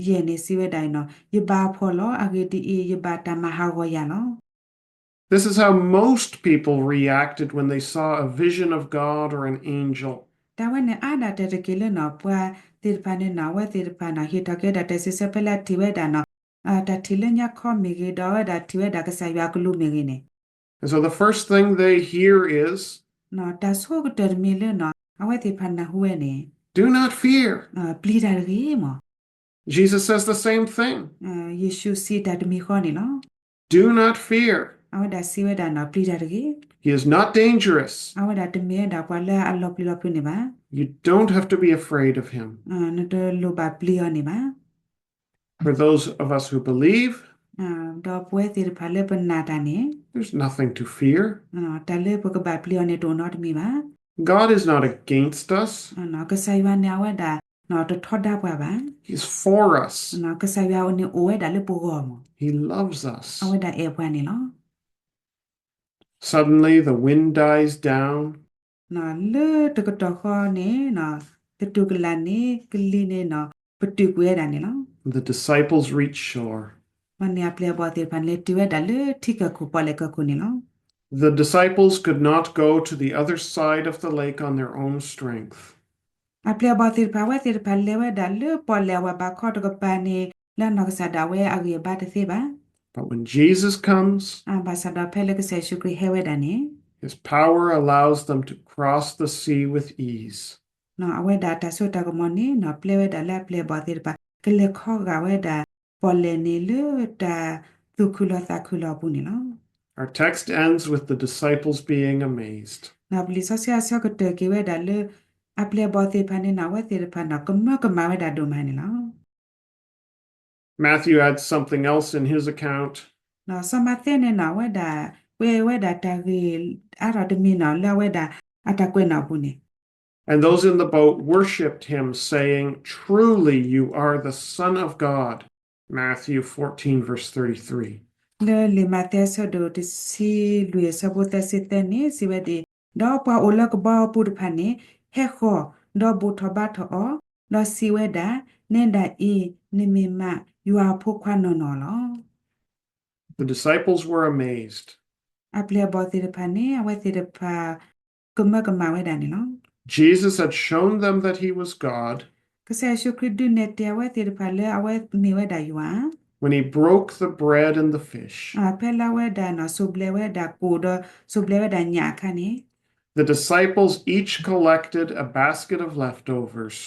ယဲၢ်န့ၣ် စံးဝဲဒၣ်အံၤန့ၣ်, ယဘၣ်အဖှီၣ်လီၤ, အဂ့ၢ်ဒ်အံၤ, ယဘၣ်တၢ်မၤဟးဂီၤယၤလီၤ. This is how most people reacted when they saw a vision of God or an angel. တၢ်ဝဲန့ၣ်အါဒၣ်တၢ်တက့ၢ်လၢနီၤ ပှၤသ့ၣ်တဖၣ်န့ၣ်နီၤ အဝဲသ့ၣ်တဖၣ်နီၤ ဟ့ၣ်ထီၣ်က့ၤဒၣ်တၢ်စံးဆၢဖဲလၢအထံၣ်ဝဲဒၣ်နီၤ တၢ်ထံၣ်လၢညါခီမ့ၢ်ဂ့ၤ ဒီးအဝဲဒၣ်ထံၣ်ဝဲဒၣ်ကစၢ်ယွၤအကလူးမ့ၢ်ဂ့ၤန့ၣ်, And so the first thing they hear is, တၢ်ဆိကတၢၢ်တမံၤလၢနီၤ အဝဲသ့ၣ်တဖၣ်နၢ်ဟူဝဲန့ၣ်, Do not fear. ပျံၤတၢ်တဂ့ၤမး. Jesus says the same thing. ယ့ၣ်ၡူးစံးတၢ်တမံၤဃီန့ၣ်လီၤ. Do not fear. အဝဲဒၣ်စံးဝဲဒၣ်နီၤ ပျံၤတၢ်တဂ့ၤ, He is not dangerous. အဝဲဒၣ်တမ့ၢ်ဝဲဒၣ်ပှၤလၢအလီၤပျံၤလီၤဖုးန့ၣ်ဘၣ်, You don't have to be afraid of him. နတလိၣ်ဘၣ်ပျံၤအီၤန့ၣ်ဘၣ်. For those of us who believe, ဒီးပဝဲသ့ၣ်တဖၣ်လၢပနာ်တၢ်န့ၣ်, there's nothing to fear. တၢ်လၢပကဘၣ်ပျံၤအီၤန့ၣ်တအိၣ်နီတမံၤဘၣ်. God is not against us. ကစၢ်ယွၤန့ၣ်အဝဲဒၣ် တထီဒါပှၤဘၣ်. He's for us. ကစၢ်ယွၤန့ၣ်အိၣ်ဝဲဒၣ်လၢပဂီၢ်မး. He loves us. အဝဲဒၣ်အဲၣ်ပှၤန့ၣ်လီၤ. Suddenly the wind dies down. လၢတကတီၢ်ဃီန့ၣ်, သတူၢ်ကလာ်န့ၣ် ကလံၤန့ၣ် ပတုာ်ကွံာ်ဝဲဒၣ်န့ၣ်လီၤ. The disciples reach shore. န့ၣ်အပျဲၢ်အဘီၣ်သ့ၣ်တဖၣ်န့ၣ် လဲၤတုၤဝဲဒၣ်လၢထံကၢၢ်ခိၣ် ပီၣ်လဲၣ်ကၢၢ်ခိၣ်န့ၣ်လီၤ. The disciples could not go to the other side of the lake on their own strength. အပျဲၢ်အဘီၣ်သ့ၣ်တဖၣ် အဝဲသ့ၣ်တဖၣ်လဲၤဝဲဒၣ်လၢပီၣ်လဲၣ်အဝၤဘးခီတကပၤန့ၣ် လၢအနီၢ်ကစၢ်ဒၣ်ဝဲအဂံၢ်အဘါတသ့ဘၣ်. But when Jesus comes, ဘၣ်ဆၣ်ဒီးဖဲလၢကစၢ်ယ့ၣ်ၡူးခရံာ်ဟဲဝဲဒၣ်န့ၣ်, His power allows them to cross the sea with ease. အဝဲဒၣ်တၢ်စိတၢ်ကမီၤန့ၣ် ပျဲဝဲဒၣ်လၢအပျဲၢ်အဘီၣ်သ့ၣ်တဖၣ် ကလဲၤခီဂာ်ဝဲဒၣ်ပီၣ်လဲၣ်န့ၣ်လၢတၢ်သူၣ်ခုလီၤသးခုလီၤအပူၤန့ၣ်လီၤ. Our text ends with the disciples being amazed. ပလံာ်စီဆှံအဆၢကတၢၢ်က့ၤဝဲဒၣ်လၢ အပျဲၢ်အဘီၣ်သ့ၣ်တဖၣ်န့ၣ် အဝဲသ့ၣ်တဖၣ်န့�် ကမၢကမၣ်ဝဲဒၣ်ဒိၣ်မးန့ၣ်လီၤ. Matthew adds something else in his account. စီၤမးသဲန့ၣ်နီၤ အဝဲဒၣ် ကွဲးဝဲဒၣ်တၢ်ဂ့ၢ်အါထီၣ်တမံၤနီၤ လၢအဝဲဒၣ်အတၢ်ကွဲးနီၣ်အပူၤန့ၣ်, And those in the boat worshipped him, saying, Truly you are the Son of God. Matthew fourteen, verse thirty-three. လၢလံာ်မးသဲအဆၢဒိၣ်တဆံလွံၢ်အဆၢဖိသၢဆံသၢန့ၣ် စံးဝဲဒၣ်, ဒီးပှၤအိၣ်လၢကဘီအပူၤတဖၣ်န့ၣ် ဟဲဃီၤ, ဒီးဘိးထီၣ်ဘါထီၣ်အီၤ, ဒီးစံးဝဲဒၣ်, နဲဒၣ်အံၤ နမ့ၢ်မးယွၤအဖိခွါနီၢ်နီၢ်လီၤ. The disciples were amazed. အပျဲၢ်အဘီၣ်သ့ၣ်တဖၣ်န့ၣ် အဝဲသ့ၣ်တဖၣ် ကမၢကမၣ်ဝဲဒၣ်န့ၣ်လီၤ. Jesus had shown them that he was God ကစၢ်ယ့ၣ်ၡူးခရံာ်ဒုးနဲၣ်တဲအဝဲသ့ၣ်တဖၣ်လၢအဝဲမ့ၢ်ဝဲဒၣ်ယွၤ when he broke the bread and the fish. ဖဲလၢအဝဲဒၣ်နီၢ် စိၢ်ဘျဲးဝဲဒၣ်ကိၣ်ဒီးစိၢ်ဘျဲးဝဲဒၣ်ညၣ်အခါန့ၣ် The disciples each collected a basket of leftovers.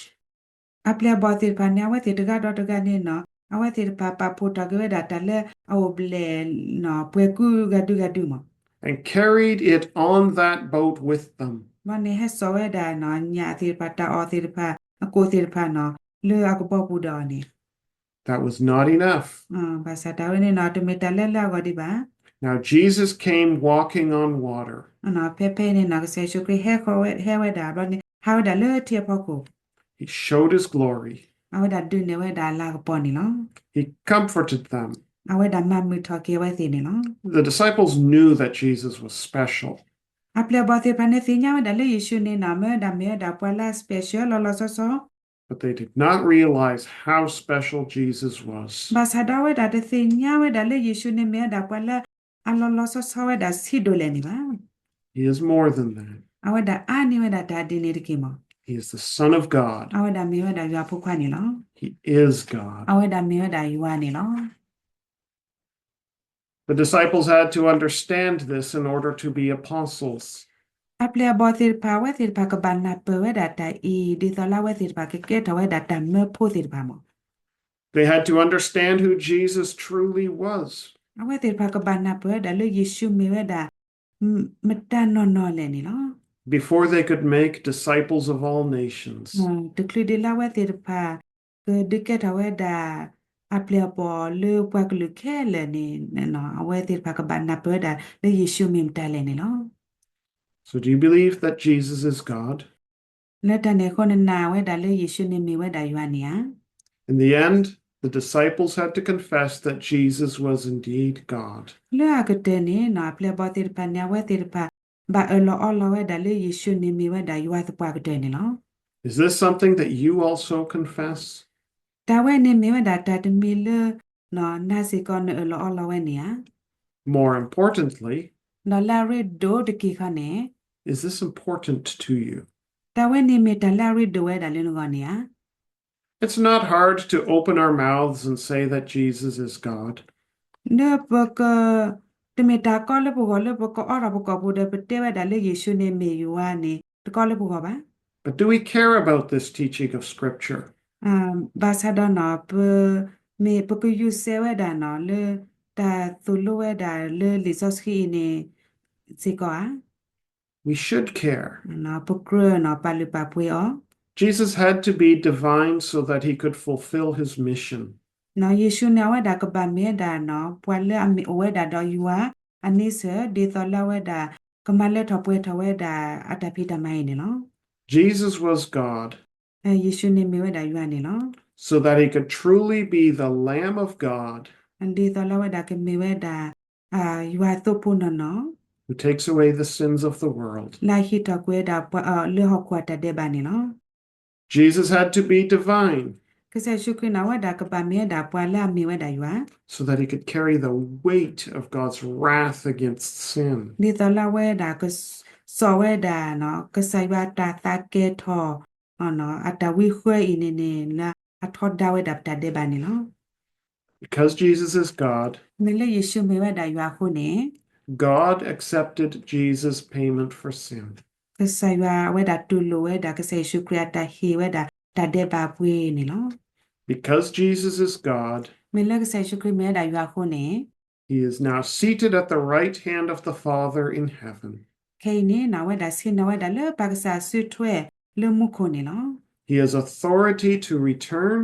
အပျဲၢ်အဘီၣ်သ့ၣ်တဖၣ်န့ၣ် အဝဲသ့ၣ်တဂၤဒီးတဂၤန့ၣ်နီၢ် အဝဲသ့ၣ်တဖၣ်ပာ်ဖှိၣ်ထီၣ်က့ၤဝဲဒၣ်တၢ်လၢအအိၣ်ဘျဲၣ်နီၢ် ပှဲၤကုဂၤဒုဂၤဒုမး and carried it on that boat with them. ဘီန့ၣ်ဟဲစိာ်ဝဲဒၣ်နီၢ် ညၣ်သ့ၣ်တဖၣ် တၢ်အီၣ်သ့ၣ်တဖၣ် အကိၣ်သ့ၣ်တဖၣ်နီၢ် လၢအကဘီပူၤဒီးအီၤန့ၣ် That was not enough. ဘၣ်ဆၣ်တၢ်ဝဲန့ၣ်နီၢ် တမ့ၢ်တၢ်လၢလၢအဂီၢ်ဒံးဘၣ်. Now Jesus came walking on water. ဖဲဖဲအံၤန့ၣ်နီၢ် ကစၢ်ယ့ၣ်ၡူးခရံာ်ဟဲဃီၤဝဲ ဟဲဝဲဒၣ် ဘီန့ၣ် ဟးဝဲဒၣ်လၢထံအဖီခိၣ် He showed his glory. အဝဲဒၣ်ဒုးနဲၣ်ဝဲဒၣ်အလၤကပီၤန့ၣ်လီၤ. He comforted them. အဝဲဒၣ်မၤမုာ်ထီၣ်က့ၤအဝဲသ့ၣ်န့ၣ်လီၤ. The disciples knew that Jesus was special. အပျဲၢ်အဘီၣ်သ့ၣ်တဖၣ်န့ၣ် သ့ၣ်ညါဝဲဒၣ်လၢယ့ၣ်ၡူးန့ၣ်နီၢ် မ့ၢ်ဝဲဒၣ် မ့ၢ်ဝဲဒၣ်ပှၤလၢအ special လီၤလီၤဆီဆီ But they did not realize how special Jesus was. ဘၣ်ဆၣ်ဒီးအဝဲဒၣ်တသ့ၣ်ညါဝဲဒၣ်လၢယ့ၣ်ၡူးန့ၣ်မ့ၢ်ဝဲဒၣ်ပှၤလၢအလီၤလီၤဆီဆီဝဲဒၣ်ဆံးဒိၣ်လဲၣ်န့ၣ်ဘၣ်. He is more than that. အဝဲဒၣ်အါန့ၢ်ဝဲဒၣ်တၢ်ဒ်န့ၣ်တက့ၢ်မး. He is the Son of God. အဝဲဒၣ်မ့ၢ်ဝဲဒၣ်ယွၤအဖိခွါန့ၣ်လီၤ. He is God. အဝဲဒၣ်မ့ၢ်ဝဲဒၣ်ယွၤန့ၣ်လီၤ. The disciples had to understand this in order to be apostles. အပျဲၢ်အဘီၣ်သ့ၣ်တဖၣ် အဝဲသ့ၣ်တဖၣ်ကဘၣ်နၢ်ပၢၢ်ဝဲဒၣ်တၢ်အံၤ ဒ်သိးလၢအဝဲသ့ၣ်တဖၣ်ကကဲထီၣ်ဝဲဒၣ်တၢ်မၢဖိသ့ၣ်တဖၣ်မး. They had to understand who Jesus truly was အဝဲသ့ၣ်တဖၣ်ကဘၣ်နၢ်ပၢၢ်ဝဲဒၣ်လၢယ့ၣ်ၡူးမ့ၢ်ဝဲဒၣ် မတၤနီၢ်နီၢ်လဲၣ်န့ၣ်လီၤ. before they could make disciples of all nations. တချုးဒံးလၢအဝဲသ့ၣ်တဖၣ် ကဒုးကဲထီၣ်ဝဲဒၣ် အပျဲၢ်အဘီၣ်လၢပှၤကလုာ်ခဲလၢာ်န့ၣ် အဝဲသ့ၣ်တဖၣ်ကဘၣ်နၢ်ပၢၢ်ဝဲဒၣ်လၢယ့ၣ်ၡူးမ့ၢ်မတၤလဲၣ်န့ၣ်လီၤ. So do you believe that Jesus is God? လၢတၢ်န့ၣ်အဃိ နနာ်ဝဲဒၣ်လၢယ့ၣ်ၡူးန့ၣ်မ့ၢ်ဝဲဒၣ်ယွၤန့ၣ်ဧါ. In the end, the disciples had to confess that Jesus was indeed God. လၢအကတၢၢ်န့ၣ် အပျဲၢ်အဘီၣ်သ့ၣ်တဖၣ်န့ၣ် အဝဲသ့ၣ်တဖၣ် ဘၣ်အၢၣ်လီၤအီလီၤဝဲဒၣ်လၢယ့ၣ်ၡူးန့ၣ်မ့ၢ်ဝဲဒၣ်ယွၤသပှၢ်ကတၢၢ်န့ၣ်လီၤ. Is this something that you also confess? တၢ်ဝဲန့ၣ်မ့ၢ်ဝဲဒၣ်တၢ်တမံၤလၢ နၤစ့ၢ်ကီးနအၢၣ်လီၤအီလီၤဝဲန့ၣ်ဧါ. More importantly, ဒီးလၢအရ့ဒိၣ်တက့ၢ်ခီန့ၣ် is this important to you? တၢ်ဝဲန့ၣ်မ့ၢ်တၢ်လၢအရ့ဒိၣ်ဝဲဒၣ်လၢနဂီၢ်န့ၣ်ဧါ. It's not hard to open our mouths and say that Jesus is God. လၢပက, တမ့ၢ်တၢ်ကီလၢပဂီၢ်လၢပကအီထီၣ်ပကိာ်ပူၤဒီး ပတဲဝဲဒၣ်လၢယ့ၣ်ၡူးန့ၣ်မ့ၢ်ယွၤန့ၣ် တကီလၢပဂီၢ်ဘၣ်. But do we care about this teaching of Scripture? ဘၣ်ဆၣ်ဒီးနီၤ ပ, မ့ၢ်ပကယူၤစဲးဝဲဒၣ်နီၤ လၢတၢ်သိၣ်လိဝဲဒၣ်လၢလံာ်စီဆှံအံၤန့ၣ်စ့ၢ်ကီးဧါ. We should care. ပကြၢးနီၤ ပာ်လုၢ်ပာ်ပှ့ၤအီၤ. Jesus had to be divine so that he could fulfill his mission. ယ့ၣ်ၡူးန့ၣ် အဝဲဒၣ်ကဘၣ်မ့ၢ်ဝဲဒၣ်နီၤ ပှၤလၢအမ့ၢ်အိၣ်ဝဲဒၣ်ဒီးယွၤအန့ဆၢၣ် ဒ်သိးလၢအဝဲဒၣ် ကမၤလၢထီၣ်ပှဲၤထီၣ်ဝဲဒၣ်အတၢ်ဖံးတၢ်မၤအံၤန့ၣ်လီၤ. Jesus was God. ယ့ၣ်ၡူးန့ၣ်မ့ၢ်ဝဲဒၣ်ယွၤန့ၣ်လီၤ. So that he could truly be the Lamb of God. ဒ်သိးလၢအဝဲဒၣ်ကမ့ၢ်ဝဲဒၣ် ယွၤအသိဖိနီၢ်နီၢ် who takes away the sins of the world. လၢအဟံးထီၣ်ကွံာ်ဝဲဒၣ်ပှၤလၢဟီၣ်ခိၣ်အတၢ်ဒဲးဘးန့ၣ်လီၤ. Jesus had to be divine. ကစၢ်ယ့ၣ်ၡူးခရံာ်န့ၣ် အဝဲဒၣ်ကဘၣ်မ့ၢ်ဝဲဒၣ်ပှၤလၢအမ့ၢ်ဝဲဒၣ်ယွၤ So that he could carry the weight of God's wrath against sin. ဒ်သိးလၢအဝဲဒၣ်ကစိာ်ဝဲဒၣ် ကစၢ်ယွၤတၢ်သးကဲၤထီၣ် အတၢ်ဝံဃၢအံၤန့ၣ်န့ၣ် လၢအထီဒါဝဲဒၣ်ပတၢ်ဒဲးဘးန့ၣ်လီၤ. Because Jesus is God, မ့ၢ်လၢယ့ၣ်ၡူးမ့ၢ်ဝဲဒၣ်ယွၤအဃိန့ၣ် God accepted Jesus' payment for sin. ကစၢ်ယွၤအဝဲဒၣ်တူၢ်လိာ်ဝဲဒၣ် ကစၢ်ယ့ၣ်ၡူးခရံာ်အတၢ်ဟ့ၣ်ဝဲဒၣ်တၢ်ဒဲးဘးပှ့ၤန့ၣ်လီၤ. Because Jesus is God, မ့ၢ်လၢကစၢ်ယ့ၣ်ၡူးခရံာ်မ့ၢ်ဝဲဒၣ်ယွၤအဃိန့ၣ် he is now seated at the right hand of the Father in heaven. ခဲအံၤန့ၣ် အဝဲဒၣ်ဆ့ၣ်နီၤဝဲဒၣ်လၢပၢ်ကစၢ်အစုထွဲလၢမူခိၣ်န့ၣ်လီၤ. He has authority to return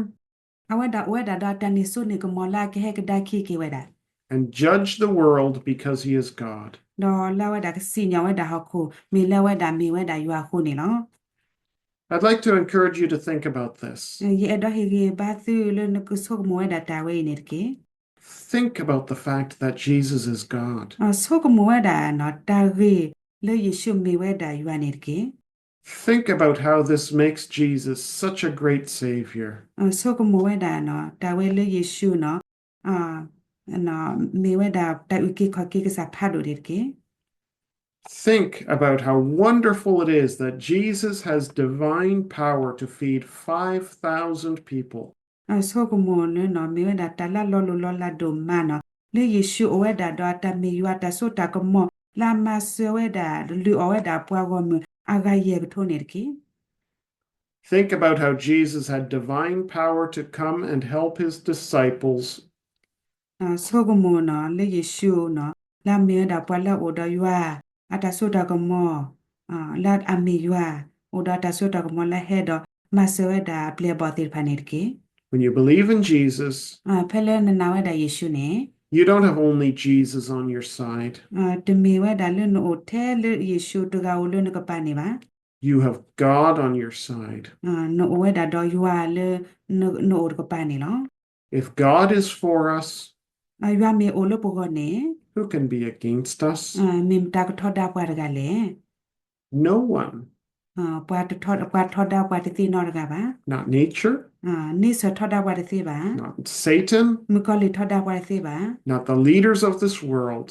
အဝဲဒၣ်အိၣ်ဝဲဒၣ်ဒီးတၢ်န့ၢ်စိန့ၢ်ကမီၤလၢအကဟဲကဒါခံက့ၤဝဲဒၣ် and judge the world because he is God. ဒီးလၢအဝဲဒၣ်ကစံၣ်ညီၣ်ဝဲဒၣ်ဟီၣ်ခိၣ် မ့ၢ်လၢအဝဲဒၣ်မ့ၢ်ဝဲဒၣ်ယွၤအဃိန့ၣ်လီၤ. I'd like to encourage you to think about this. ယအဲၣ်ဒိးဟ့ၣ်ဂံၢ်ဘါသုလၢနကဆိကမိၣ်ဝဲဒၣ်တၢ်ဝဲအံၤန့ၣ်တက့ၢ်. Think about the fact that Jesus is God. ဆိကမိၣ်ဝဲဒၣ်တၢ်ဂ့ၢ်လၢယ့ၣ်ၡူးမ့ၢ်ဝဲဒၣ်ယွၤန့ၣ်တက့ၢ်. Think about how this makes Jesus such a great Savior. ဆိကမိၣ်ဝဲဒၣ်နီၤ တၢ်ဝဲလၢယ့ၣ်ၡူးနီၤ မ့ၢ်ဝဲဒၣ်တၢ်အုၣ်က့ၤခီၣ်က့ၤကစၢ်ဖးဒိၣ်န့ၣ်တက့ၢ်. Think about how wonderful it is that Jesus has divine power to feed five thousand people. ဆိကမိၣ်လၢနီၤ မ့ၢ်ဝဲဒၣ်တၢ်လၢလီၤလိၢ်လီၤလးဒိၣ်မးနီၤ လၢယ့ၣ်ၡူးအိၣ်ဝဲဒၣ်ဒီးအတၢ်မ့ၢ်ယွၤတၢ်စိတၢ်ကမီၤ လၢအမၤစၢၤဝဲဒၣ် လုၢ်အီၣ်ဝဲဒၣ်ပှၤဂီၢ်မုၢ်အဂၤယဲၢ်ကထိန့ၣ်တက့ၢ်. Think about how Jesus had divine power to come and help his disciples. ဆိကမိၣ်နီၤ လၢယ့ၣ်ၡူးနီၤ လၢအမ့ၢ်ဝဲဒၣ်ပှၤလၢအအိၣ်ဒီးယွၤ အတၢ်စိတၢ်ကမီၤ လၢအမ့ၢ်ယွၤ အိၣ်ဒီးတၢ်စိတၢ်ကမီၤလၢဟဲဒီးမၤစၢၤဝဲဒၣ်အပျဲၢ်အဘီၣ်သ့ၣ်တဖၣ်န့ၣ်တက့ၢ်. When you believe in Jesus, ဖဲလၢနနာ်ဝဲဒၣ်ယ့ၣ်ၡူးန့ၣ် you don't have only Jesus on your side. တမ့ၢ်ဝဲဒၣ်လၢနအိၣ်ထဲလၢယ့ၣ်ၡူးတဂၤဧိၤလၢနကပၤန့ၣ်ဘၣ်. You have God on your side. နအိၣ်ဝဲဒၣ်ဒီးယွၤလၢ နအိၣ်တကပၤန့ၣ်လီၤ. If God is for us, ယွၤမ့ၢ်အိၣ်လၢပဂီၢ်န့ၣ် who can be against us? မ့ၢ်မတၤကထီဒါပှၤတဂၤလဲၣ်. No one. ပှၤထီဒါပှၤတသ့နီတဂၤဘၣ်. Not nature. န့ဆၢၣ်ထီဒါပှၤတသ့ဘၣ်. Not Satan. မုၣ်ကီၤလံၢ်ထီဒါပှၤတသ့ဘၣ်. Not the leaders of this world.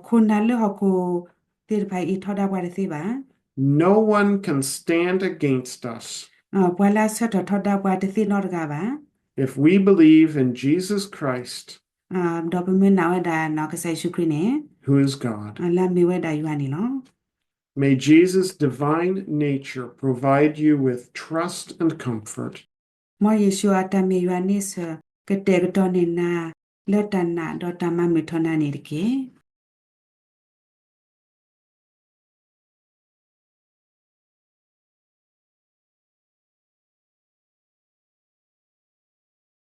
ခိၣ်နၢ်လၢဟီၣ်ခိၣ်သ့ၣ်တဖၣ်အံၤထီဒါပှၤတသ့ဘၣ်. No one can stand against us. ပှၤလၢအဆၢထၢၣ်ထီဒါပှၤတသ့နီတဂၤဘၣ်. If we believe in Jesus Christ, ဒီးပမ့ၢ်နာ်ဝဲဒၣ်ကစၢ်ယ့ၣ်ၡူးခရံာ်န့ၣ် who is God, လၢအမ့ၢ်ဝဲဒၣ်ယွၤန့ၣ်လီၤ. May Jesus' divine nature provide you with trust and comfort. မ်ယ့ၣ်ၡူးအတၢ်မ့ၢ်ယွၤန့ဆၢၣ် ကတဲာ်ကတီၤန့ၢ်နၤ လၢတၢ်နာ်ဒီးတၢ်မၤမုာ်ထီၣ်နၤန့ၣ်တက့ၢ်.